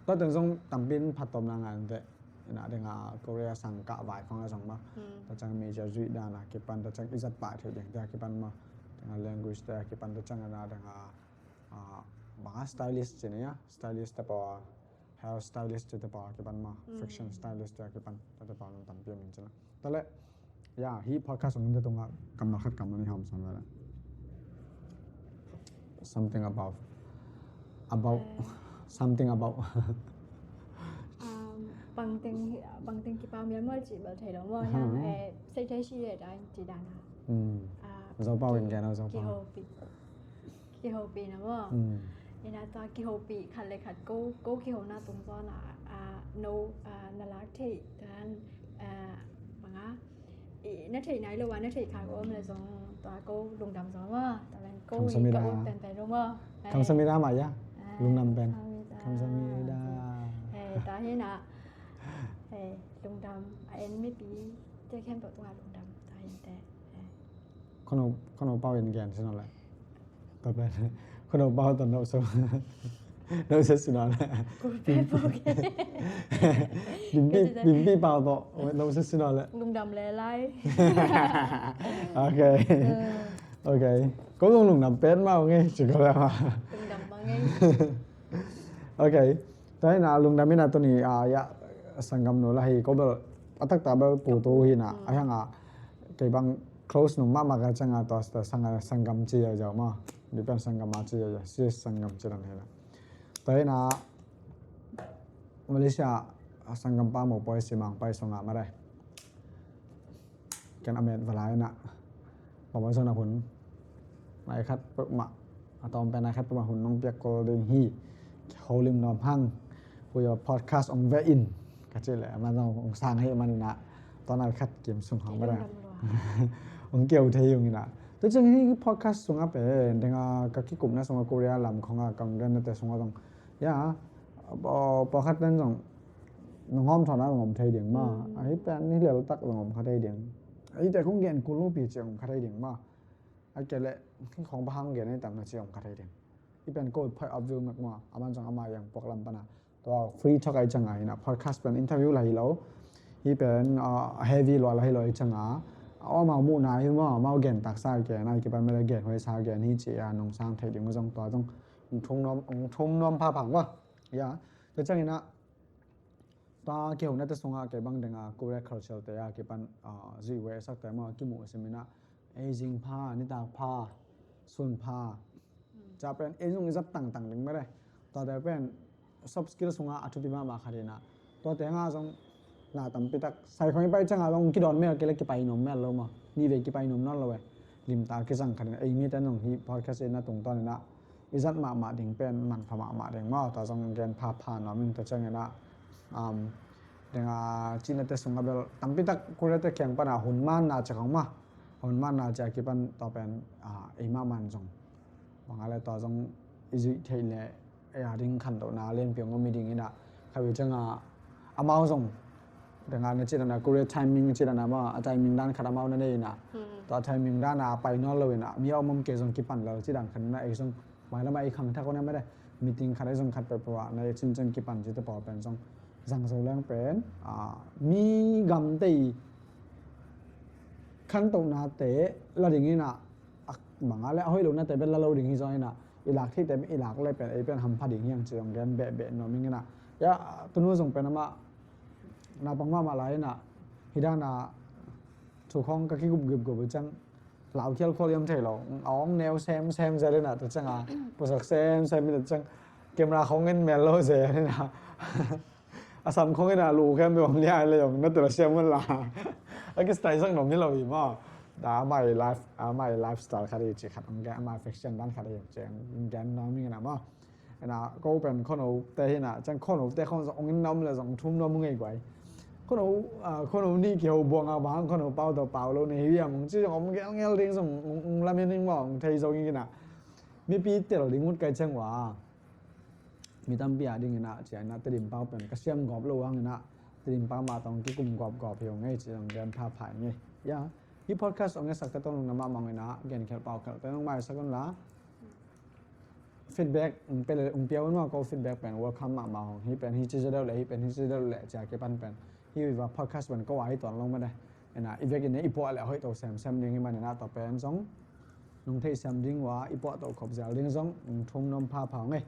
Tua teng zong tampin phatawm na ngan te. Ina dinga Korea sang kah vai khong a zong ma. Tua ciang major zuih dan a kipan tua ciang i zat pai thei ding te a kipan ma. Dinga language te a kipan tua ciang ina dinga banga stylist ci nia, stylist te paw, hair stylist te paw a kipan ma. Fashion stylist te a kipan tua te paw nung tampi om in ci na. Tale ya hi podcast ong te tunga kammal khat kammal ni hawm san vela. Something about about something about. Um, Bangteng, bangteng kipau mial mual cih bel thei lo maw. Nang, eh, sei thei si le dan ci dan a. Zopau in gen o, Zopau. Kihopih, kihopih na maw. Ina tua kihopih khat le khat ko, ko kihona tung zaw na, ah, no, ah, na lak theih dan, ah, banga, i, na theih nai lo a, na theih kha ko om le zong tua ko lungdam zaw maw. Tua pen ko i ka ut pen pen lo maw. Kamsamida mah ya. Lungdam pen. Kamsamida. Tua hi na. Hei, lungdam a en mipi te khempeuh tungah lungdam ta hi te. Hei. Khonau, khonau pau in gen si no le. Tua pen khonau pau tawh no so. No se si no le. Bimpi, bimpi pau tawh no se si no le. Lungdam le lai. Ok. Ok. Ko lung lungdam pen mau ngei ci ko le ma. Lungdam ma ngei. Ok. Tua hi na lungdam ina tuni a ya sanggam nu la hi ko bel a taktak bel pu tu hi na a hiang a kei bang close nu mahmah ka ciang a tua sanggam ci ya ya ma. Bipen sanggam a ci ya ya si sanggam ci dan hi na. Tua hi na Malaysia sanggam pa mo poi si mang pai song a ma dai. Ken a met valai na. Bang bang sona hun. Nai khat pek ma. A tom pen nai khat pek ma hun nong piak kol ding hi. Holim nom hang. Hui a podcast ong ve in. Ka ci le, man ong sang he man ina. Tua nai khat kim sung hang bada. Ong kiau thei yung ina. Tu ciang hi podcast sung a pen. Denga ka kikupna sung a Korea lam khong a kang den na te sung a tong. Ya. Pawlkhat den zong nong hawm thawn a zong om thei ding maw. Ahi pen ni leltak zong om kha thei ding. Ahi te kong gen kul lopi ci om kha thei ding maw. Ahi kei leh khong bang hang gen ahi tam na ci om kha thei ding. Ahi pen ko point of view mek maw. Aman zong ama yang puak lam pana tua free talk ahi ciang a hi na podcast pen interview la hi lo. Ahi pen heavy lua la hi lo ahi ciang a amau muhna hi maw. Amau gen taksa gen ahi kipan mele gen huaisa gen hi ci a nong sang thei ding zong tua zong ong thum nuam, ong thum nuam phaphang maw. Ya. Tua ciang ina tua kihona te sungah kei bang denga Korea culture te a kipan zuih ve sak te maw kimuh sim ina aging pha, nitak pha, sun pha. Cia pen ei zong i zat tangtang ding mele. Tua te pen soft skill sungah a thupi mahmah khat ina. Tua te nga zong na tampi tak sai khong i pai ciang a zong kidawn mel kei le kipai nom mel lo maw. Ni ve kipai nom nawn lo e. Limta kizang khat ina ei mi te zong hi podcast ina tungtawn ina i zat mahmah ding pen manpha mahmah ding maw. Tua zong gen phapha nuam in tua ciang ina denga cina te sungah bel tampi tak Korea te kiang pana hun manna ci khong maw. Hun manna ci a kipan tua pen ei mahmah zong bang a le tua zong i zuih theih le ei a ding khantohna lianpi ong om i ding ina khawi ciang a amau zong denga na ci dana Korea timing ci dana maw a timing dan khat amau na nei ina tua timing dana pai nawn lo ina mi a om om kei zong kipan lo ci dan khat ina ei zong mailamah ei khangthak una mede meeting khat ei zong khat peuhpeuh ah na ei cincin kipan ci te pawl pen zong zang zo leng pen mi gamte i khantohna te la ding ina bang a le a hoih lo na te bel la lo ding hi zong ina i lak theih te i lak le pen ei pen hampha ding hiang ci zong gen behbeh nuam ing ina. Ya tunu zong pen amah naupang mahmah lai ina hi dana thu khong ka kigup gipgup i ciang lau khial khual yam thei lo a ong neu sem sem zel ina tua ciang a pusak sem sem ina ciang camera khong in mel lo zel ina a sam khong ina lu khem be om lia le yong na tua siam mun la a kis tai sang nom ni lo i maw. Da amai life amai lifestyle khat i ci khat ong gen amai fashion dan khat i ci ong gen nuam ing ina maw. Ina ko pen khono te hi na ciang khono te khong zong ong in nuam le zong thum nuam ngei guai. Khono khono ni kiho buang a bang khono pau to pau lo nei hi a mong ci zong ong gel ngel ding zong ong lamen ding mong thei zong ing ina. Mipi tel ding ut kai ciang wa mi tampi a ding ina ci a ina Tedim pau pen ka siam gawp lo ang ina Tedim pau ma tong kikum gawp gawp hi ong ngei ci zong gen pha pha ngei. Ya hi podcast ong e sak te tong na ma mong ina gen khel pau khel te ong mai sak un la. Feedback ong pia un maw ko feedback pen welcome mahmah hong hi pen hi ci zaw deuh le hi pen hi ci zaw deuh le cia kipan pen hi viva podcast pen ko a hi tuan long mede. Ina i vekin i puah le a hoih to semsem ding hi man ina tua pen zong nong theih sem ding ua i puah to khop zel ding zong ong thum nuam pha pha hong e.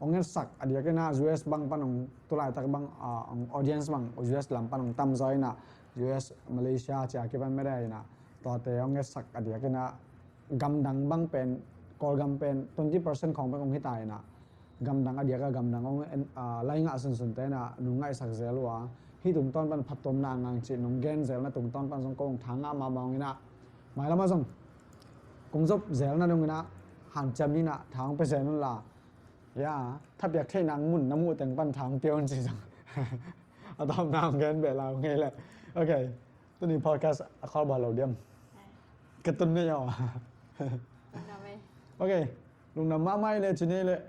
Ong etsak a diak ina US bang pan ong tulaitak bang ong audience bang US lam pan ong tam zaw ina US Malaysia cia kipan mede ina tuate ong etsak a diak ina gamdang bang pen Kawlgam pen twenty percent khawng bek ong hita ina gamdang a diaka gamdang ong lai ngah sunsun te ina nung ngaihsak zel ua hih tungtawn pan phattuamna ngang cih nong gen zelna tungtawn pan zong kong tha ngah mahmah ung inah, mailam ah zong kong zop zelna dong inah hanciam inah tha hong pia zel un la, ya, thapiak theihna mun na muh teng pan tha hong pia un ci zong a tawpna hong gen beh la ung ei leh. Ok. Tuni podcast a khawl bal lo diam? Ka tun nei aw. Lungdam ei. Ok. Lungdam mahmah ei leh ci nei leh.